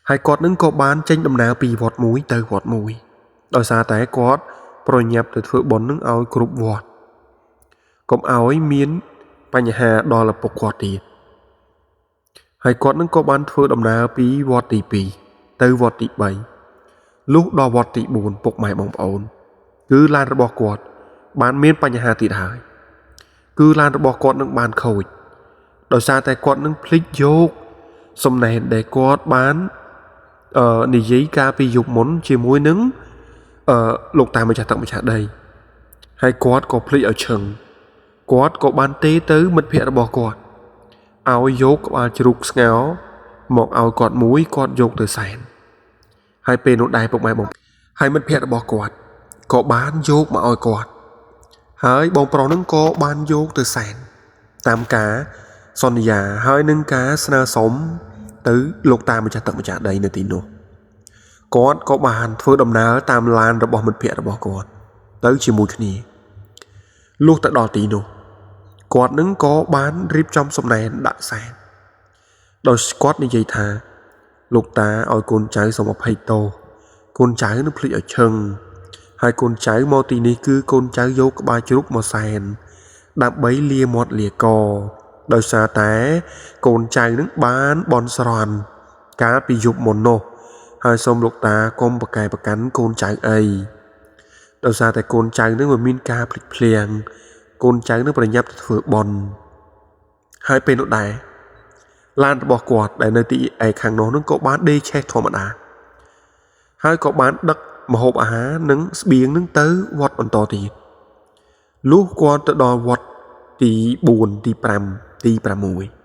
Speaker 1: ហើយគាត់នឹងក៏បានចេញដំណើរពីវត្តមួយទៅវត្តមួយដោយសារតែគាត់ប្រញាប់ទៅធ្វើបុណ្យនឹងឲ្យគ្រប់វត្តកុំឲ្យមានបញ្ហាដល់ឪពុកគាត់ទៀតហើយគាត់នឹងក៏បានធ្វើដំណើរពីវត្តទី2ទៅវត្តទី3លុះដល់វត្តទី4ពុកម៉ែបងប្អូនគឺឡានរបស់គាត់បានមានបញ្ហាទៀតហើយគឺឡានរបស់គាត់នឹងបានខូចដោយសារតែគាត់នឹងភ្លេចយកសំណែនដែលគាត់បាននិយាយកាលពីយប់មុនជាមួយនឹងលោកតាម្ចាស់ទឹកម្ចាស់ដីហើយគាត់ក៏ភ្លេចឲ្យឈឹងគាត់ក៏បានទេទៅមិត្តភ័ក្តិរបស់គាត់ឲ្យយកក្បាលជ្រូកស្ងោមកឲ្យគាត់មួយគាត់យកទៅសែនហើយពេលនោះដែរពុកម៉ែបងហើយមិត្តភ័ក្តិរបស់គាត់ក៏បានយកមកឲ្យគាត់ហើយបងប្រុសនឹងក៏បានយកទៅសែនតាមការសន្យាហើយនឹងការស្នើសុំទៅលោកតាម្ចាស់ទឹកម្ចាស់ដីនៅទីនោះគាត់ក៏បានធ្វើដំណើរតាមឡានរបស់មិត្តភ័ក្តិរបស់គាត់ទៅជាមួយគ្នាលុះទៅដល់ទីនោះគាត់នឹងក៏បានរៀបចំសំណែនដាក់សែនដោយគាត់និយាយថាលោកតាឲ្យកូនចៅសូមអភ័យទោសកូនចៅនឹងភ្លេចឲ្យឈឹងហើយកូនចៅមកទីនេះគឺកូនចៅយកក្បាលជ្រូកមកសែនដើម្បីលាមាត់លាកដោយសារតែកូនចៅនឹងបានបន់ស្រន់កាលពីយប់មុននោះហើយសូមលោកតាកុំប្រកែប្រកាន់កូនចៅអីដោយសារតែកូនចៅនឹងមិនមានការភ្លេចភ្លាំងកូនចៅនឹងប្រញាប់ទៅធ្វើបុណ្យហើយពេលនោះដែរឡានរបស់គាត់ដែលនៅទីឯខាងនោះនឹងក៏បានដេកឆេះធម្មតាហើយក៏បានដឹកម្ហូបអាហារនិងស្បៀងនឹងទៅវត្តបន្តទៀតលុះគាត់ទៅដល់វត្តទី4ទី5ទី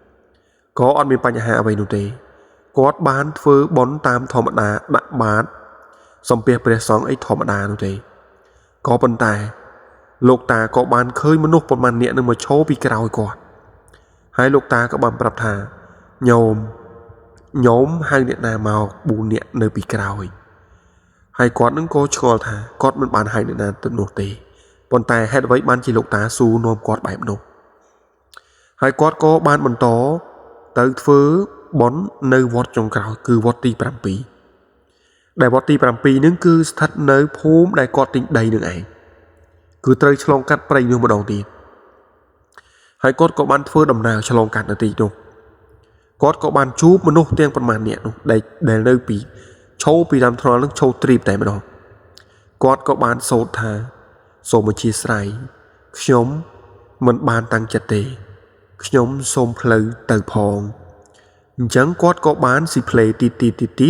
Speaker 1: 6ក៏អត់មានបញ្ហាអ្វីនោះទេគាត់បានធ្វើបុណ្យតាមធម្មតាដាក់បាតសំពះព្រះសង្ឃអីធម្មតានោះទេក៏ប៉ុន្តែលោកតាក៏បានឃើញមនុស្សប៉ុន្មាននាក់នឹងមកឈរពីក្រោយគាត់ហើយលោកតាក៏បានប្រាប់ថាញោមហៅអ្នកណាមក4នាក់នៅពីក្រោយហើយគាត់នឹងក៏ឆ្ងល់ថាគាត់មិនបានហៅអ្នកណាទៅនោះទេប៉ុន្តែហេតុអ្វីបានជាលោកតាស៊ូនាំគាត់បែបនោះហើយគាត់ក៏បានបន្តទៅធ្វើបុណ្យនៅវត្តចុងក្រោយគឺវត្តទី7ដែលវត្តទី7នឹងគឺស្ថិតនៅភូមិដែលគាត់ទិញដីនឹងឯងគឺត្រូវឆ្លងកាត់ព្រៃនោះម្ដងទៀតហើយគាត់ក៏បានធ្វើដំណើរឆ្លងកាត់នៅទីនោះគាត់ក៏បានជួបមនុស្សទាំងប្រមាណនាក់នោះដែលនៅពីឈោពីដើមថ្នល់នឹងឈោទ្រីបតែម្ដងគាត់ក៏បានសូត្រថាសូមអធ្យាស្រ័យខ្ញុំមិនបានតាំងចិត្តទេខ្ញុំសូមផ្លូវទៅផងអញ្ចឹងគាត់ក៏បានស៊ីផ្លេទីទីទីទី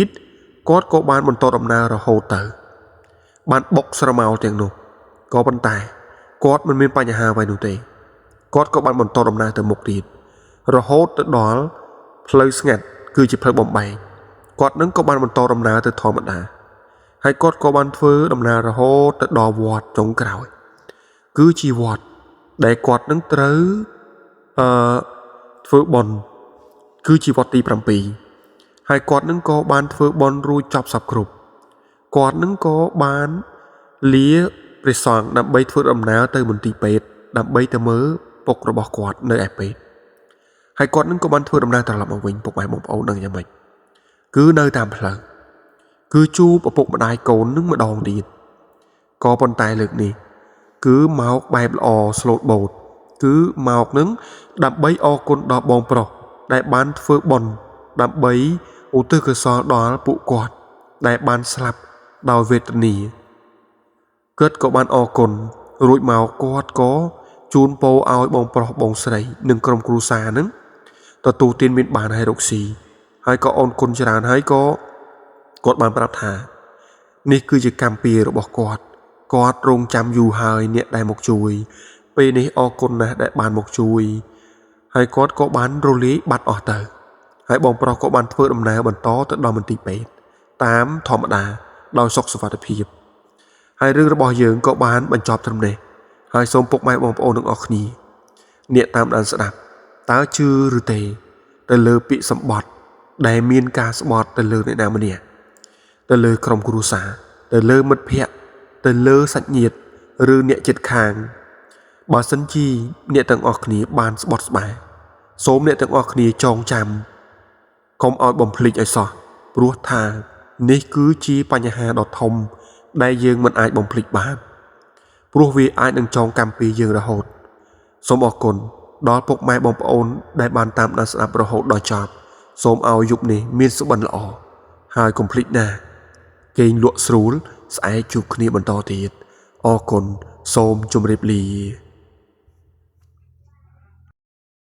Speaker 1: គាត់ក៏បានបន្តដំណើររហូតទៅបានបុកស្រមោលទាំងនោះក៏ប៉ុន្តែគាត់មិនមានបញ្ហាអ្វីនោះទេគាត់ក៏បានបន្តដំណើរទៅមុខទៀតរហូតទៅដល់ផ្លូវស្ងាត់គឺជាផ្លូវបំបែកគាត់នឹងក៏បានបន្តដំណើរទៅធម្មតាហើយគាត់ក៏បានធ្វើដំណើររហូតទៅដល់វត្តចុងក្រោយគឺជាវត្តដែលគាត់នឹងត្រូវធ្វើបុណ្យគឺជាវត្តទី7ហើយគាត់នឹងក៏បានធ្វើបុណ្យរួចចប់សព្វគ្រប់គាត់នឹងក៏បានលាព្រះសង្ឃដើម្បីធ្វើដំណើរទៅមន្ទីរពេទ្យដើម្បីទៅមើលពុករបស់គាត់នៅឯពេទ្យហើយគាត់នឹងក៏បានធ្វើដំណើរត្រឡប់មកវិញពុកម៉ែបងប្អូននឹងយ៉ាងម៉េចគឺនៅតាមផ្លូវគឺជួបឪពុកម្ដាយកូននឹងម្ដងទៀតក៏ប៉ុន្តែលើកនេះគឺមកបែបល្អស្លូតបូតគឺមកនឹងដើម្បីអរគុណដល់បងប្រុសដែលបានធ្វើបុណ្យដើម្បីឧទ្ទិសកុសលដល់ពួកគាត់ដែលបានស្លាប់ដោយវេទនាគាត់ក៏បានអរគុណរួចមកគាត់ក៏ជូនពរឲ្យបងប្រុសបងស្រីនិងក្រុមគ្រួសារនឹងទទួលទានមានបានហើយរកស៊ីហើយក៏អរគុណច្រើនហើយក៏ គាត់បានប្រាប់ថានេះគឺជាកម្មពៀរបស់គាត់គាត់រងចាំយូរហើយអ្នកដែលមកជួយពេលនេះអរគុណណាស់ដែលបានមកជួយហើយគាត់ក៏បានរលាយបាត់អស់ទៅហើយបងប្រុសក៏បានធ្វើដំណើរបន្តទៅដល់មន្ទីរពេទ្យតាមធម្មតាដោយសុខសុវត្ថិភាពហើយរឿងរបស់យើងក៏បានបញ្ចប់ត្រឹមនេះហើយសូមពុកម៉ែបងប្អូនទាំងអស់គ្នាអ្នកតាមដានស្ដាប់តើជឿឬទេទៅលើពាក្យសម្បត្តិដែលមានការស្បត់ទៅលើអ្នកណាម្នាក់ទៅលើក្រុមគ្រួសារទៅលើមិត្តភ័ក្តិទៅលើសាច់ញាតិឬអ្នកជិតខាងបើសិនជាអ្នកទាំងអស់គ្នាបានស្បត់ស្បែសូមអ្នកទាំងអស់គ្នាចងចាំកុំឲ្យបំភ្លេចឲ្យសោះព្រោះថានេះគឺជាបញ្ហាដ៏ធំដែលយើងមិនអាចបំភ្លេចបានព្រោះវាអាចនឹងចងកម្មពីយើងរហូតសូមអរគុណដល់ពុកម៉ែបងប្អូនដែលបានតាមដានស្ដាប់រហូតដល់ចប់សូមឲ្យយប់នេះមានសុបិនល្អហើយកុំភ្លេចណាគេងលក់ស្រួលស្អែកជួបគ្នាបន្តទៀតអរគុណសូមជម្រាបលា។